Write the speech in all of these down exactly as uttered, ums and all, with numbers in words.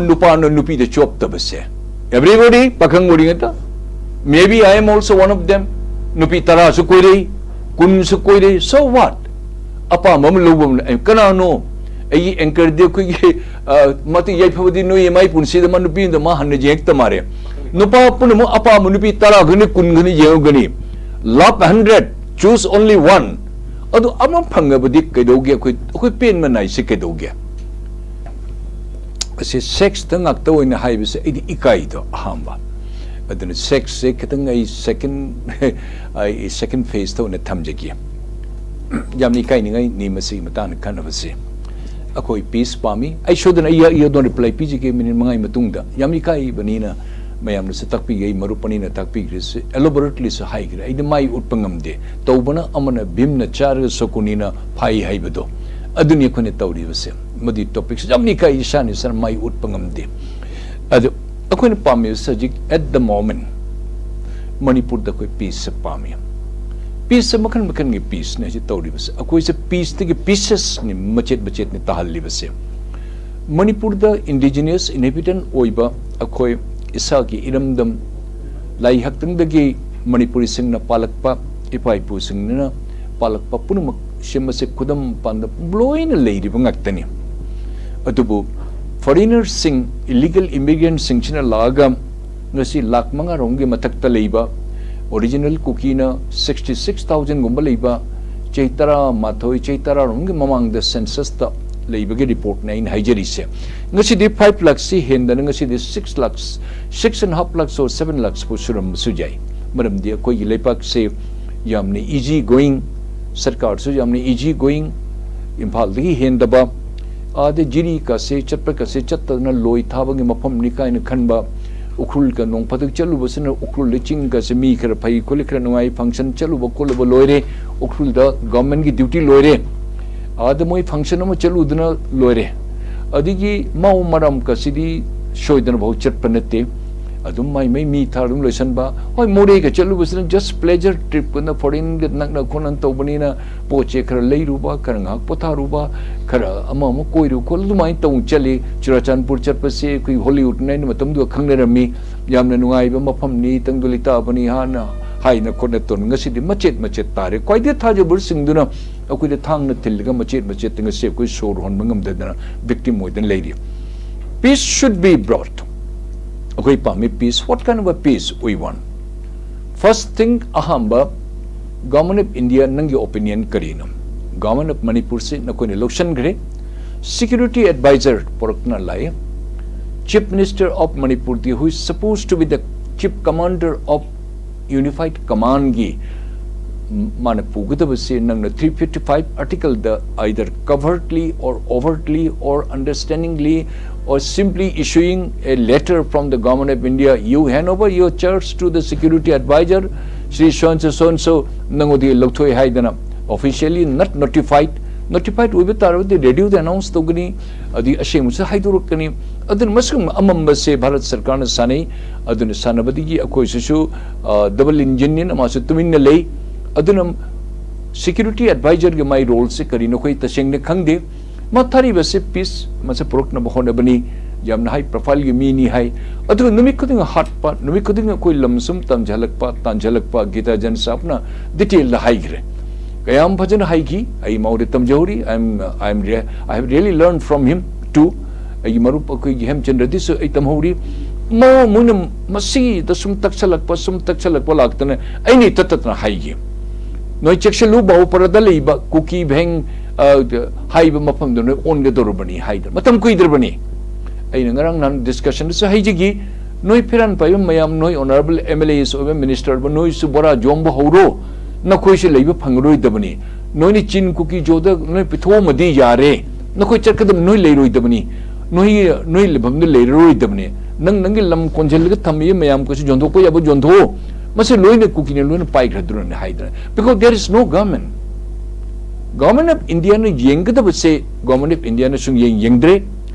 ꯅꯨꯄꯥꯅ ꯅꯨꯄꯤꯗ ꯆꯣꯞꯇꯕꯁꯦ? Everybody, ꯄꯥꯈꯪ ꯑꯣꯏꯔꯤꯉꯩꯗ, maybe I am also one of them. ꯅꯨꯄꯤ ꯇꯔꯥꯁꯨ ꯀꯣꯏꯔꯛꯏ, ꯀꯨꯟꯁꯨ ꯀꯣꯏꯔꯛꯏ, so what? ꯑꯄꯥꯝꯕ ꯑꯃ ꯂꯧꯕ ꯑꯃꯅ, ꯑꯩ ꯀꯅꯥꯅꯣ? ꯑꯩꯒꯤ anchor ꯗꯤ ꯑꯩꯈꯣꯏꯒꯤ, ꯑ, ꯃꯇꯤꯛ ꯌꯥꯏꯐꯕꯗꯤ ꯅꯣꯏ ꯃꯥꯏ ꯄꯨꯟꯁꯤꯗ ꯃꯥ ꯅꯨꯄꯤ ꯑꯃꯗ ꯃꯥ ꯍꯟꯅ ꯌꯦꯡꯉꯛꯇ ꯃꯥꯜꯂꯦ꯫ ꯅꯨꯄꯥ ꯄꯨꯝꯅꯃꯛ ꯑꯄꯥꯝꯕ ꯅꯨꯄꯤ ꯇꯔꯥ ꯈꯛꯅ, ꯀꯨꯟ ꯈꯛꯅ ꯌꯦꯡꯉꯨꯒꯅꯤ꯫ Love hundred, choose only one. ꯑꯗꯨ ꯑꯃ ꯐꯪꯉꯕꯗꯤ ꯀꯩꯗꯧꯒꯦ? ꯑꯩꯈꯣꯏ, ꯑꯩꯈꯣꯏ ꯄꯦꯟꯕ ꯅꯥꯏꯁꯦ ꯀꯩꯗꯧꯒꯦ? ꯑꯁꯤ sex ꯇ ꯉꯥꯛꯇ ꯑꯣꯏꯅ ꯍꯥꯏꯕꯁꯦ ꯑꯩꯗꯤ ꯏꯀꯥꯏꯗꯣ ꯑꯍꯥꯟꯕ꯫ ꯑꯗꯨꯅ sex ꯁꯦ ꯈꯤꯇꯪ ꯑꯩ second, ꯑꯩ second phase ꯇ ꯑꯣꯏꯅ ꯊꯝꯖꯒꯦ꯫ ꯌꯥꯝꯅ ꯏꯀꯥꯏꯅꯤꯡꯉꯥꯏꯅꯤ ꯃꯁꯤꯒꯤ ꯃꯇꯥꯡꯗ ꯈꯟꯅꯕꯁꯦ꯫ ꯑꯩꯈꯣꯏ peace ꯄꯥꯝꯃꯤ꯫ ꯑꯩ ꯁꯣꯏꯗꯅ ꯑꯩ, ꯑꯩ ꯑꯗꯣꯝ reply ꯄꯤꯖꯒꯦ minute ꯃꯉꯥꯒꯤ ꯃꯇꯨꯡꯗ꯫ ꯌꯥꯝ ꯏꯀꯥꯏꯕꯅꯤꯅ ꯃꯌꯥꯝꯅꯁꯨ ꯇꯥꯛꯄꯤꯒꯦ, ꯑꯩ ꯃꯔꯨꯞ ꯑꯅꯤꯅ ꯇꯥꯛꯄꯤꯈ꯭ꯔꯦꯁꯦ, elaborately ꯁꯨ ꯍꯥꯏꯈ꯭ꯔꯦ꯫ ꯑꯩꯗꯤ ꯃꯥꯏ ꯎꯠꯄ ꯉꯝꯗꯦ꯫ ꯇꯧꯕꯅ ꯑꯃꯅ ꯚꯤꯝꯅ ꯆꯥꯔꯒ ꯁꯀꯨꯅꯤꯅ ꯐꯥꯏ ꯍꯥꯏꯕꯗꯣ, ꯑꯗꯨꯅꯤ ꯑꯩꯈꯣꯏꯅ ꯇꯧꯔꯤꯕꯁꯦ꯫ ꯃꯗꯨꯒꯤ topic ꯁꯦ ꯌꯥꯝ ꯏꯀꯥꯏ, ꯏꯁꯥꯅ ꯏꯁꯥꯅ ꯃꯥꯏ ꯎꯠꯄ ꯉꯝꯗꯦ꯫ ꯑꯗꯨ ꯑꯩꯈꯣꯏꯅ ꯄꯥꯝꯃꯤꯕꯁꯦ ꯍꯧꯖꯤꯛ at the moment ꯃꯅꯤꯄꯨꯔꯗ ꯑꯩꯈꯣꯏ peace ꯁꯦ ꯄꯥꯝꯃꯤ꯫ Peace ꯁꯦ ꯃꯈꯜ ꯃꯈꯜꯒꯤ peace ꯅꯦ ꯍꯧꯖꯤꯛ ꯇꯧꯔꯤꯕꯁꯦ꯫ ꯑꯩꯈꯣꯏꯁꯦ peace ꯇꯒꯤ pieces ꯅꯤ, ꯃꯆꯦꯠ ꯃꯆꯦꯠꯅꯤ ꯇꯥꯍꯜꯂꯤꯕꯁꯦ꯫ ꯃꯅꯤꯄꯨꯔꯗ indigenous inhabitant ꯑꯣꯏꯕ ꯑꯩꯈꯣꯏ ꯏꯁꯥꯒꯤ ꯏꯔꯝꯗꯝ, ꯂꯥꯏ ꯍꯥꯛꯇꯪꯗꯒꯤ ꯃꯅꯤꯄꯨꯔꯤꯁꯤꯡꯅ ꯄꯥꯜꯂꯛꯄ, ꯏꯄꯥ ꯏꯄꯨꯁꯤꯡꯅ ꯄꯥꯜꯂꯛꯄ ꯄꯨꯝꯅꯃꯛ ꯁꯦꯝꯕꯁꯦ ꯈꯨꯗꯝ ꯄꯥꯟꯗꯝ ꯂꯣꯏꯅ ꯂꯩꯔꯤꯕ ꯉꯥꯛꯇꯅꯤ꯫ ꯑꯗꯨꯕꯨ foreigner ꯁꯤꯡ, illegal immigrant ꯁꯤꯡꯁꯤꯅ ꯂꯥꯛꯑꯒ ꯉꯁꯤ ꯂꯥꯈ ꯃꯉꯥ ꯔꯣꯝꯒꯤ ꯃꯊꯛꯇ ꯂꯩꯕ original ꯀꯨꯀꯤꯅ sixty six thousand ꯒꯨꯝꯕ ꯂꯩꯕ, ꯆꯍꯤ ꯇꯔꯥꯃꯥꯊꯣꯏ, ꯆꯍꯤ ꯇꯔꯥ ꯔꯣꯝꯒꯤ ꯃꯃꯥꯡꯗ census ꯇ ꯂꯩꯕꯒꯤ report ꯅꯦ ꯑꯩꯅ ꯍꯥꯏꯖꯔꯤꯁꯦ꯫ ꯉꯁꯤꯗꯤ five lakhs ꯁꯤ ꯍꯦꯟꯗꯅ ꯉꯁꯤꯗꯤ six lakhs, six and half lakhs or seven lakhs ꯐꯥꯎ ꯁꯨꯔꯝꯕꯁꯨ ꯌꯥꯏ꯫ ꯃꯔꯝꯗꯤ ꯑꯩꯈꯣꯏꯒꯤ ꯂꯩꯄꯥꯛꯁꯦ ꯌꯥꯝꯅ easy going, ꯁꯔꯀꯥꯔꯁꯨ ꯌꯥꯝꯅ easy going, ꯏꯝꯐꯥꯜꯗꯒꯤ ꯍꯦꯟꯗꯕ, ꯑꯥꯗ ꯖꯤꯔꯤ ꯀꯥꯁꯦ ꯆꯠꯄ ꯀꯥꯁꯦ ꯆꯠꯇꯗꯅ ꯂꯣꯏ ꯊꯥꯕꯒꯤ ꯃꯐꯝꯅꯤ ꯀꯥꯏꯅ ꯈꯟꯕ, ꯎꯈ꯭ꯔꯨꯜꯒ ꯅꯣꯡ ꯐꯥꯗꯣꯛ ꯆꯠꯂꯨꯕꯁꯤꯅ ꯎꯈ꯭ꯔꯨꯜꯗ ꯆꯤꯡꯒꯁꯦ ꯃꯤ ꯈꯔ ꯐꯩ ꯈꯣꯠꯂꯤ, ꯈꯔ ꯅꯨꯡꯉꯥꯏ, function ꯆꯠꯂꯨꯕ ꯈꯣꯠꯂꯨꯕ ꯂꯣꯏꯔꯦ, ꯎꯈ꯭ꯔꯨꯜꯗ government ꯀꯤ duty ꯂꯣꯏꯔꯦ, ꯑꯥꯗ ꯃꯣꯏ function ꯑꯃ ꯆꯠꯂꯨꯗꯅ ꯂꯣꯏꯔꯦ꯫ ꯑꯗꯒꯤ ꯃꯥꯎ ꯃꯔꯥꯝ ꯀꯥꯁꯤꯗꯤ ꯁꯣꯏꯗꯅꯐꯥꯎ ꯆꯠꯄ ꯅꯠꯇꯦ꯫ ꯑꯗꯨꯝ ꯃꯥꯏ ꯃꯩ ꯃꯤ ꯊꯥꯔ ꯑꯗꯨꯝ ꯂꯣꯏꯁꯤꯟꯕ꯫ ꯍꯣꯏ, ꯃꯣꯔꯦꯒ ꯆꯠꯂꯨꯕꯁꯤꯅ just pleasure trip ꯀꯨꯝꯅ, foreign ꯒ ꯅꯛꯅ ꯈꯣꯠꯅ ꯇꯧꯕꯅꯤꯅ ꯄꯣꯠ ꯆꯩ ꯈꯔ ꯂꯩꯔꯨꯕ, ꯈꯔ ꯉꯥꯏꯍꯥꯛ ꯄꯣꯊꯥꯔꯨꯕ, ꯈꯔ ꯑꯃ ꯑꯃ ꯀꯣꯏꯔꯨ ꯈꯣꯠꯂꯨ ꯑꯗꯨꯃꯥꯏꯅ ꯇꯧ ꯆꯠꯂꯤ꯫ ꯆꯨꯔꯥꯆꯥꯟꯄꯨꯔ ꯆꯠꯄꯁꯤ ꯑꯩꯈꯣꯏ Hollywood ꯅ ꯑꯩꯅ ꯃꯇꯝꯗꯨꯗ ꯈꯪꯅꯔꯝꯃꯤ꯫ ꯌꯥꯝꯅ ꯅꯨꯡꯉꯥꯏꯕ ꯃꯐꯝꯅꯤ, ꯇꯪꯗꯨ ꯂꯩꯇꯥꯕꯅꯤ ꯍꯥꯟꯅ ꯍꯥꯏꯅ ꯈꯣꯠꯅ ꯇꯧꯅ ꯉꯁꯤꯗꯤ ꯃꯆꯦꯠ ꯃꯆꯦꯠ ꯇꯥꯔꯦ꯫ ꯈ꯭ꯋꯥꯏꯗꯒꯤ ꯊꯥꯖꯕꯁꯤꯡꯗꯨꯅ ꯑꯩꯈꯣꯏꯗ ꯊꯥꯡꯅ ꯊꯤꯜꯂꯒ ꯃꯆꯦꯠ ꯃꯆꯦꯠꯇ ꯉꯁꯤ ꯑꯩꯈꯣꯏ ꯁꯣꯔ ꯍꯣꯟꯕ ꯉꯝꯗꯗꯅ victim ꯑꯣꯏꯗꯅ ꯂꯩꯔꯤ꯫ Peace should be brought. ꯑꯩꯈꯣꯏ ꯄꯥꯝꯃꯤ peace. What kind of a peace we want? First thing, ꯑꯍꯥꯟꯕ, Government of India, ꯅꯪꯒꯤ opinion ꯀꯔꯤꯅꯣ? Government of ꯃꯅꯤꯄꯨꯔꯁꯤ ꯅꯈꯣꯏꯅ ꯂꯧꯁꯤꯟꯈ꯭ꯔꯦ꯫ Security advisor ꯄꯨꯔꯛꯇꯨꯅ ꯂꯥꯛꯏ꯫ Chief Minister of Manipur D, who is supposed to be the chief commander of unified command ꯒꯤ ꯃꯥꯅ ꯄꯨꯒꯗꯕꯁꯦ ꯅꯪꯅ three fifty-five article the either covertly or overtly or understandingly or simply issuing a letter from the Government of India, you hand over your charge to the security advisor, Shri so and so, so and so, ꯅꯪꯉꯣꯟꯗꯒꯤ ꯂꯧꯊꯣꯛꯑꯦ ꯍꯥꯏꯗꯅ officially not notified, notified ꯑꯣꯏꯕ ꯇꯥꯔꯕꯗꯤ radio ꯗ announce ꯇꯧꯒꯅꯤ, ꯑꯗꯨꯒꯤ ꯑꯁꯦꯡꯕꯁꯨ ꯍꯥꯏꯗꯣꯔꯛꯀꯅꯤ꯫ ꯑꯗꯨꯅ ꯃꯁꯤꯒꯨꯝꯕ ꯑꯃꯝꯕꯁꯦ ꯚꯥꯔꯠ ꯁꯔꯀꯥꯔꯅ ꯁꯥꯟꯅꯩ꯫ ꯑꯗꯨꯅ ꯁꯥꯟꯅꯕꯗꯒꯤ ꯑꯩꯈꯣꯏꯁꯤꯁꯨ, ꯑ, double engine ꯅꯤꯅ ꯃꯥꯁꯨ ꯇꯨꯃꯤꯟꯅ ꯂꯩ꯫ ꯑꯗꯨꯅ security advisor ꯒꯤ ꯃꯥꯏ role ꯁꯦ ꯀꯔꯤꯅꯣ ꯑꯩꯈꯣꯏ ꯇꯁꯦꯡꯅ ꯈꯪꯗꯦ꯫ ꯃꯥ ꯊꯥꯔꯤꯕꯁꯦ peace ꯃꯁꯦ ꯄꯨꯔꯛꯅꯕ ꯍꯣꯠꯅꯕꯅꯤ, ꯌꯥꯝꯅ high profile ꯒꯤ ꯃꯤꯅꯤ ꯍꯥꯏ꯫ ꯑꯗꯨꯒ ꯅꯨꯃꯤꯠ ꯈꯨꯗꯤꯡ ꯍꯥꯠꯄ, ꯅꯨꯃꯤꯠ ꯈꯨꯗꯤꯡ ꯑꯩꯈꯣꯏ ꯂꯝ ꯁꯨꯝ ꯇꯥꯟꯖꯍꯜꯂꯛꯄ, ꯇꯥꯟꯖꯍꯜꯂꯛꯄ, ꯒꯤꯇꯥ ꯖꯟ ꯁꯥꯍꯕꯅ detail ꯗ ꯍꯥꯏꯈ꯭ꯔꯦ꯫ ꯀꯌꯥꯝ ꯐꯖꯅ ꯍꯥꯏꯈꯤ, ꯑꯩ ꯃꯉꯣꯟꯗ ꯇꯝꯖꯍꯧꯔꯤ꯫ I am, I am re-, I have really learned from him too. ꯑꯩꯒꯤ ꯃꯔꯨꯞ ꯑꯩꯈꯣꯏꯒꯤ ꯍꯦꯝꯆꯟꯗ꯭ꯔꯗꯤꯁꯨ ꯑꯩ ꯇꯝꯍꯧꯔꯤ꯫ ꯃꯑꯣꯡ ꯃꯣꯏꯅ ꯃꯁꯤꯗ ꯁꯨꯝ ꯇꯛꯁꯜꯂꯛꯄ, ꯁꯨꯝ ꯇꯛꯁꯜꯂꯛꯄ ꯂꯥꯛꯇꯅ ꯑꯩꯅ ꯏꯇꯠ ꯇꯠꯇꯅ ꯍꯥꯏꯈꯤ꯫ ꯅꯣꯏ ꯆꯦꯛꯁꯤꯜꯂꯨ, ꯕꯥꯎꯄꯔꯗ ꯂꯩꯕ ꯀꯨꯀꯤ ꯚꯦꯡ, ꯑ, ꯍꯥꯏꯕ ꯃꯐꯝꯗ ꯅꯣꯏ ꯑꯣꯟꯒꯗꯧꯔꯕꯅꯤ ꯍꯥꯏꯗꯅ꯫ ꯃꯇꯝ ꯀꯨꯏꯗ꯭ꯔꯕꯅꯤ꯫ ꯑꯩꯅ ꯉꯔꯥꯡ ꯅꯍꯥꯟ discussion ꯗꯁꯨ ꯍꯥꯏꯖꯈꯤ, ꯅꯣꯏ ꯐꯤꯔꯥꯟ ꯄꯥꯏꯕ ꯃꯌꯥꯝ, ꯅꯣꯏ honourable M L As ꯑꯣꯏꯕ, minister ꯑꯣꯏꯕ, ꯅꯣꯏꯁꯨ ꯕꯣꯔꯥ ꯌꯣꯝꯕ ꯍꯧꯔꯣ, ꯅꯈꯣꯏꯁꯨ ꯂꯩꯕ ꯐꯪꯉꯔꯣꯏꯗꯕꯅꯤ꯫ ꯅꯣꯏꯅ ꯆꯤꯟ ꯀꯨꯀꯤ ꯖꯣꯗ ꯅꯣꯏ ꯄꯤꯊꯣꯛꯑꯝꯃꯗꯤ ꯌꯥꯔꯦ, ꯅꯈꯣꯏ ꯆꯠꯀꯗꯕ, ꯅꯣꯏ ꯂꯩꯔꯣꯏꯗꯕꯅꯤ, ꯅꯣꯏ, ꯅꯣꯏ ꯂꯩꯐꯝꯗ ꯂꯩꯔꯔꯣꯏꯗꯕꯅꯤ꯫ ꯅꯪ ꯅꯪꯒꯤ ꯂꯝ ꯀꯣꯟꯁꯤꯜꯂꯒ ꯊꯝꯃꯤꯕ ꯃꯌꯥꯝ ꯀꯩꯁꯨ ꯌꯣꯟꯊꯣꯛꯄ ꯌꯥꯕ ꯌꯣꯟꯊꯣꯛꯑꯣ, ꯃꯁꯤ ꯂꯣꯏꯅ ꯀꯨꯀꯤꯅ ꯂꯣꯏꯅ ꯄꯥꯏꯈ꯭ꯔꯗ꯭ꯔꯅꯦ ꯍꯥꯏꯗꯅ꯫ Because there is no government. Government of India ꯅ ꯌꯦꯡꯒꯗꯕꯁꯦ Government of India ꯅ ꯁꯨꯡꯌꯦꯡ ꯌꯦꯡꯗ꯭ꯔꯦ꯫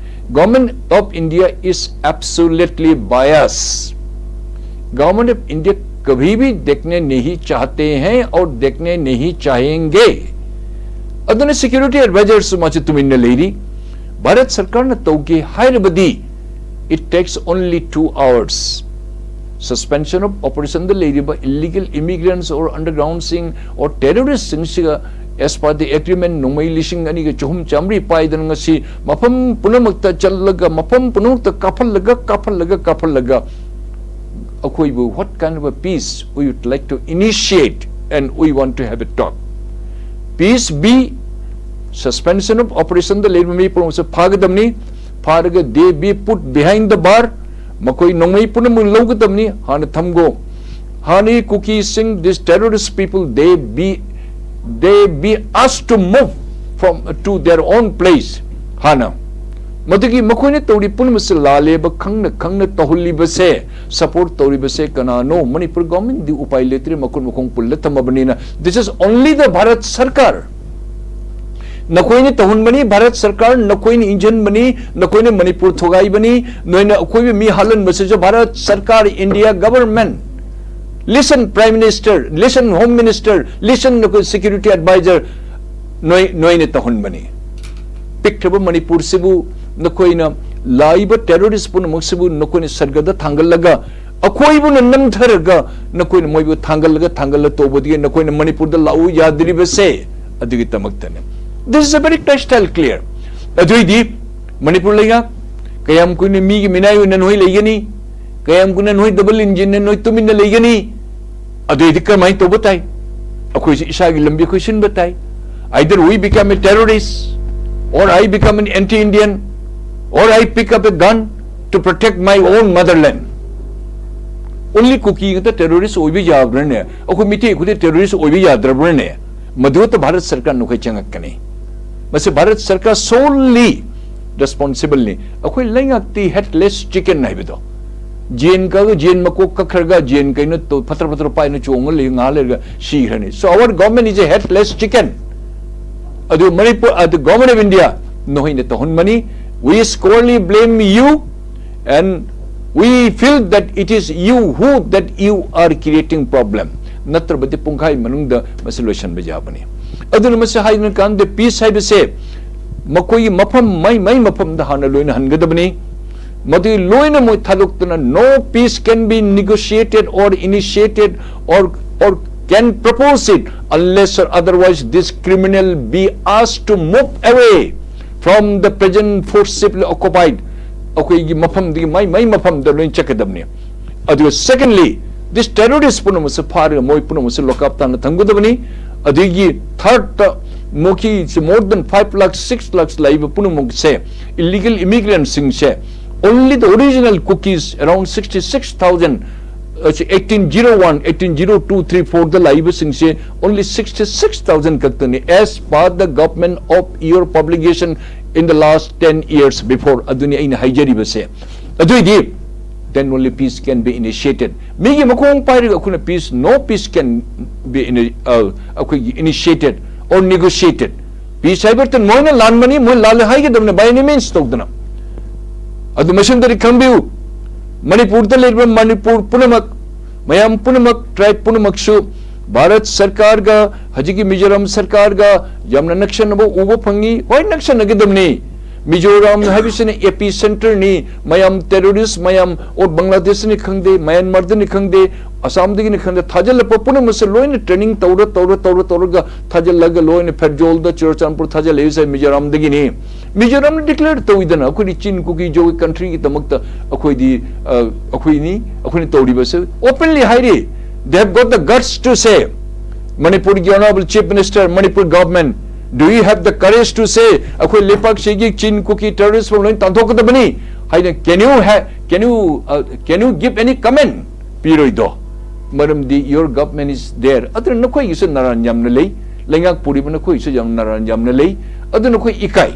Government of India is absolutely biased. Government of India कभी भी देखने नहीं चाहते हैं और देखने नहीं चाहेंगे. ꯑꯗꯨꯅ security advisor ꯁꯨ ꯃꯥꯁꯨ ꯇꯨꯃꯤꯟꯅ ꯂꯩꯔꯤ. ꯚꯥꯔꯠ ꯁꯔꯀꯥꯔꯅ ꯇꯧꯒꯦ ꯍꯥꯏꯔꯕꯗꯤ, it takes only two hours. Suspension of operation ꯗ ꯂꯩꯔꯤꯕ illegal immigrants or underground ꯁꯤꯡ or terrorist ꯁꯤꯡꯁꯤꯒ, as per the agreement, ꯅꯣꯡꯃꯩ ꯂꯤꯁꯤꯡ ꯑꯅꯤꯒ ꯆꯍꯨꯝ ꯆꯥꯃꯔꯤ ꯄꯥꯏꯗꯅ ꯉꯁꯤ ꯃꯐꯝ ꯄꯨꯝꯅꯃꯛꯇ ꯆꯠꯂꯒ, ꯃꯐꯝ ꯄꯨꯝꯅꯃꯛꯇ ꯀꯥꯞꯍꯜꯂꯒ, ꯀꯥꯞꯍꯜꯂꯒ, ꯀꯥꯞꯍꯜꯂꯒ, ꯑꯩꯈꯣꯏꯕꯨ what kind of a peace we would like to initiate and we want to have a talk? Peace be, suspension of operation ꯗ ꯂꯩꯔꯤꯕ ꯃꯤ ꯄꯨꯝꯅꯃꯛꯁꯦ ꯐꯥꯒꯗꯕꯅꯤ. ꯐꯥꯔꯒ they be put behind the bar. ꯃꯈꯣꯏ ꯅꯣꯡꯃꯩ ꯄꯨꯝꯅꯃꯛ ꯂꯧꯒꯗꯕꯅꯤ. ꯍꯥꯟꯅ ꯊꯝꯒꯣ. ꯍꯥꯟꯅ ꯀꯨꯀꯤꯁꯤꯡ, these terrorist people, they be, they be asked to move from, to their own place. ꯍꯥꯟꯅ ꯃꯗꯨꯒꯤ ꯃꯈꯣꯏꯅ ꯇꯧꯔꯤ ꯄꯨꯝꯅꯃꯛꯁꯦ ꯂꯥꯜꯂꯦꯕ ꯈꯪꯅ ꯈꯪꯅ ꯇꯧꯍꯜꯂꯤꯕꯁꯦ, support ꯇꯧꯔꯤꯕꯁꯦ ꯀꯅꯥꯅꯣ? ꯃꯅꯤꯄꯨꯔ government ꯗꯤ ꯎꯄꯥꯏ ꯂꯩꯇ꯭ꯔꯦ, ꯃꯈꯨꯠ ꯃꯈꯣꯡ ꯄꯨꯜꯂ ꯊꯝꯃꯕꯅꯤꯅ. This is only the Bharat ꯁꯔꯀꯥꯔ. ꯅꯈꯣꯏꯅ ꯇꯧꯍꯟꯕꯅꯤ, ꯚꯥꯔꯠ ꯁꯔꯀꯥꯔ, ꯅꯈꯣꯏꯅ ꯏꯟꯖꯟꯕꯅꯤ, ꯅꯈꯣꯏꯅ ꯃꯅꯤꯄꯨꯔ ꯊꯨꯒꯥꯏꯕꯅꯤ, ꯅꯣꯏꯅ ꯑꯩꯈꯣꯏꯕꯨ ꯃꯤ ꯍꯥꯠꯍꯟꯕꯁꯤꯁꯨ ꯚꯥꯔꯠ ꯁꯔꯀꯥꯔ, India government. Listen, Prime Minister, listen, Home Minister, listen, ꯅꯈꯣꯏ security advisor, ꯅꯣꯏ, ꯅꯣꯏꯅ ꯇꯧꯍꯟꯕꯅꯤ. ꯄꯤꯛꯈ꯭ꯔꯕ ꯃꯅꯤꯄꯨꯔꯁꯤꯕꯨ ꯅꯈꯣꯏꯅ, ꯂꯥꯛꯏꯕ terrorist ꯄꯨꯝꯅꯃꯛꯁꯤꯕꯨ ꯅꯈꯣꯏꯅ ꯁꯔꯒꯗ ꯊꯥꯡꯒꯠꯂꯒ, ꯑꯩꯈꯣꯏꯕꯨꯅ ꯅꯝꯊꯔꯒ, ꯅꯈꯣꯏꯅ ꯃꯣꯏꯕꯨ ꯊꯥꯡꯒꯠꯂꯒ, ꯊꯥꯡꯒꯠꯂ ꯇꯧꯕꯗꯒꯤ ꯅꯈꯣꯏꯅ ꯃꯅꯤꯄꯨꯔꯗ ꯂꯥꯛꯎ ꯌꯥꯗ꯭ꯔꯤꯕꯁꯦ ꯑꯗꯨꯒꯤꯗꯃꯛꯇꯅꯤ. This is a very crystal clear. ꯑꯗꯨꯏꯗꯤ ꯃꯅꯤꯄꯨꯔ ꯂꯩꯉꯥꯛ, ꯀꯌꯥꯝ ꯀꯨꯏꯅ ꯃꯤꯒꯤ ꯃꯤꯅꯥꯏ ꯑꯣꯏꯅ ꯅꯣꯏ ꯂꯩꯒꯅꯤ? ꯀꯌꯥꯝ ꯀꯨꯏꯅ ꯅꯣꯏ double engine ꯅ ꯅꯣꯏ ꯇꯨꯃꯤꯟꯅ ꯂꯩꯒꯅꯤ? ꯑꯗꯨꯏꯗꯤ ꯀꯔꯝꯍꯥꯏꯅ ꯇꯧꯕ ꯇꯥꯏ? ꯑꯩꯈꯣꯏꯁꯦ ꯏꯁꯥꯒꯤ ꯂꯝꯕꯤ ꯑꯩꯈꯣꯏ ꯁꯤꯟꯕ ꯇꯥꯏ. Either we become a terrorist, or I become an anti-Indian, or I pick up a gun to protect my own motherland. Only ꯀꯨꯀꯤ ꯉꯥꯛꯇ terrorist ꯑꯣꯏꯕ ꯌꯥꯕ꯭ꯔꯅꯦ? ꯑꯩꯈꯣꯏ ꯃꯤꯇꯩ ꯈꯨꯗꯤꯡ terrorist ꯑꯣꯏꯕ ꯌꯥꯗ꯭ꯔꯕ꯭ꯔꯅꯦ? ꯃꯗꯨꯗ ꯚꯥꯔꯠ ꯁꯔꯀꯥꯔ ꯅꯈꯣꯏ ꯆꯪꯉꯛꯀꯅꯤ. ꯃꯁꯤ ꯚꯥꯔꯠ ꯁꯔꯀꯥꯔ solely responsible ꯅꯤ. ꯑꯩꯈꯣꯏ ꯂꯩꯉꯥꯛꯇꯤ headless chicken ꯍꯥꯏꯕꯗꯣ, ꯌꯦꯟ ꯀꯛꯑꯒ, ꯌꯦꯟ ꯃꯀꯣꯛ ꯀꯛꯈ꯭ꯔꯒ, ꯌꯦꯟ ꯀꯩꯅꯣ ꯇꯧ-, ꯐꯠꯇ꯭ꯔ ꯐꯠꯇ꯭ꯔ ꯄꯥꯏꯅ ꯆꯣꯡꯉ ꯂꯩ, ꯉꯥꯏꯍꯥꯛ ꯂꯩꯔꯒ ꯁꯤꯈ꯭ꯔꯅꯤ. So our government is a headless chicken. ꯑꯗꯨ ꯃꯅꯤꯄꯨꯔ, ꯑꯗꯨ Government of India ꯅꯈꯣꯏꯅ ꯇꯧꯍꯟꯕꯅꯤ. We squarely blame you and we feel that it is you who that you are creating problem. ꯅꯠꯇ꯭ꯔꯕꯗꯤ ꯄꯨꯡꯈꯥꯏ ꯃꯅꯨꯡꯗ ꯃꯁꯤ ꯂꯣꯏꯁꯤꯟꯕ ꯌꯥꯕꯅꯤ꯫ ꯑꯗꯨꯅ ꯃꯁꯤ ꯍꯥꯏꯗꯨꯅ ꯀꯥꯟꯗ peace ꯍꯥꯏꯕꯁꯦ ꯃꯈꯣꯏꯒꯤ ꯃꯐꯝ ꯃꯩ ꯃꯩ ꯃꯐꯝꯗ ꯍꯥꯟꯅ ꯂꯣꯏꯅ ꯍꯟꯒꯗꯕꯅꯤ꯫ ꯃꯗꯨ ꯂꯣꯏꯅ ꯃꯣꯏ ꯊꯥꯗꯣꯛꯇꯅ, no peace can be negotiated or initiated or or can propose it unless or otherwise this criminal be asked to move away from the present forcibly occupied ꯑꯩꯈꯣꯏꯒꯤ ꯃꯐꯝꯗꯒꯤ ꯃꯥꯏ ꯃꯥꯏ ꯃꯐꯝꯗ ꯂꯣꯏ ꯆꯠꯀꯗꯕꯅꯤ꯫ ꯑꯗꯨꯒ secondly, this terrorist ꯄꯨꯝꯅꯃꯛꯁꯦ ꯐꯥꯔꯒ ꯃꯣꯏ ꯄꯨꯝꯅꯃꯛꯁꯦ ꯂꯣꯀꯞ ꯇꯥꯅ ꯊꯝꯒꯗꯕꯅꯤ꯫ ꯑꯗꯒꯤ thirdꯇ ꯃꯣꯈꯤ more than five lakh six lakh ꯂꯩꯕ ꯄꯨꯝꯅꯃꯛꯁꯦ illegal immigrantꯁꯤꯡꯁꯦ only the original Kukis around sixty six thousand eighteen zero one eighteen zero two three fourꯗ ꯂꯩꯕꯁꯤꯡꯁꯦ only sixty six thousand ꯈꯛꯇꯅꯤ as per the government of your publication in the last ten years before ꯑꯗꯨꯅꯤ ꯑꯩꯅ ꯍꯥꯏꯖꯔꯤꯕꯁꯦ꯫ ꯑꯗꯨꯏꯗꯤ then only peace can be initiated꯫ ꯃꯤꯒꯤ ꯃꯈꯣꯡ ꯄꯥꯏꯔꯒ ꯑꯩꯈꯣꯏꯅ peace, no peace can be ini- ꯑ, ꯑꯩꯈꯣꯏꯒꯤ initiated or negotiated꯫ Peace ꯍꯥꯏꯕ ꯃꯣꯏꯅ ꯂꯥꯟꯕꯅꯤ, ꯃꯣꯏ ꯂꯥꯜꯂꯦ ꯍꯥꯏꯒꯗꯕꯅꯤ by any means ꯇꯧꯗꯅ꯫ ꯑꯗꯨ ꯃꯁꯤꯃꯗꯤ ꯈꯪꯕꯤꯌꯨ, ꯃꯅꯤꯄꯨꯔꯗ ꯂꯩꯔꯤꯕ ꯃꯅꯤꯄꯨꯔ ꯄꯨꯝꯅꯃꯛ, ꯃꯌꯥꯝ ꯄꯨꯝꯅꯃꯛ, tribe ꯄꯨꯝꯅꯃꯛꯁꯨ ꯚꯥꯔꯠ ꯁꯔꯀꯥꯔꯒ ꯍꯧꯖꯤꯛꯀꯤ ꯃꯤꯖꯣꯔꯥꯝ ꯁꯔꯀꯥꯔꯒ ꯌꯥꯝꯅ ꯅꯛꯁꯟꯅꯕ ꯎꯕ ꯐꯪꯉꯤ꯫ ꯍꯣꯏ, ꯅꯛꯁꯟꯅꯒꯗꯕꯅꯤ꯫ ꯃꯤꯖꯣꯔꯥꯝ ꯍꯥꯏꯕꯁꯤꯅ epicenter ꯅꯤ꯫ ꯃꯌꯥꯝ terrorist ꯃꯌꯥꯝ ꯑꯣꯔ ꯕꯪꯒ꯭ꯂꯥꯗꯦꯁꯅꯤ ꯈꯪꯗꯦ, ꯃꯌꯥꯟꯃꯥꯔꯗꯅꯤ ꯈꯪꯗꯦ, ꯑꯁꯥꯝꯗꯒꯤꯅꯤ ꯈꯪꯗꯦ, ꯊꯥꯖꯤꯜꯂꯛꯄ ꯄꯨꯝꯅꯃꯛꯁꯦ ꯂꯣꯏꯅ training ꯇꯧꯔ ꯇꯧꯔ ꯇꯧꯔ ꯇꯧꯔꯒ ꯊꯥꯖꯤꯜꯂꯒ ꯂꯣꯏꯅ ꯐꯦꯔꯖꯣꯜꯗ ꯆꯨꯔꯆꯥꯟꯄꯨꯔ ꯊꯥꯖꯤꯜꯂꯛꯏꯁꯦ ꯃꯤꯖꯣꯔꯥꯝꯗꯒꯤꯅꯤ꯫ ꯃꯤꯖꯣꯔꯥꯝꯅ declare ꯇꯧꯏꯗꯅ ꯑꯩꯈꯣꯏꯗꯤ ꯆꯤꯟ ꯀꯨꯀꯤ ꯖꯣꯒꯤ countryꯒꯤꯗꯃꯛꯇ ꯑꯩꯈꯣꯏꯗꯤ ꯑ, ꯑꯩꯈꯣꯏꯅꯤ ꯑꯩꯈꯣꯏꯅ ꯇꯧꯔꯤꯕꯁꯦ openly ꯍꯥꯏꯔꯤ꯫ They have got the guts to say, ꯃꯅꯤꯄꯨꯔꯒꯤ honourable chief minister, Manipur government, do you have the courage to say ꯑꯩꯈꯣꯏ ꯂꯩꯄꯥꯛꯁꯤꯒꯤ ꯆꯤꯟ ꯀꯨꯀꯤ terrorist ꯐꯥꯎ ꯂꯣꯏ ꯇꯥꯟꯊꯣꯛꯀꯗꯕꯅꯤ ꯍꯥꯏꯅ can you have, can you, uh, can you give any comment? ꯄꯤꯔꯣꯏꯗꯣ꯫ ꯃꯔꯝꯗꯤ your government is there꯫ ꯑꯗꯨꯅ ꯅꯈꯣꯏꯒꯤꯁꯨ ꯅꯔꯥꯟ ꯌꯥꯝꯅ ꯂꯩ, ꯂꯩꯉꯥꯛ ꯄꯨꯔꯤꯕ ꯅꯈꯣꯏꯒꯤꯁꯨ ꯌꯥꯝ ꯅꯔꯥꯟ ꯌꯥꯝꯅ ꯂꯩ꯫ ꯑꯗꯨꯅ ꯑꯩꯈꯣꯏ ꯏꯀꯥꯏ꯫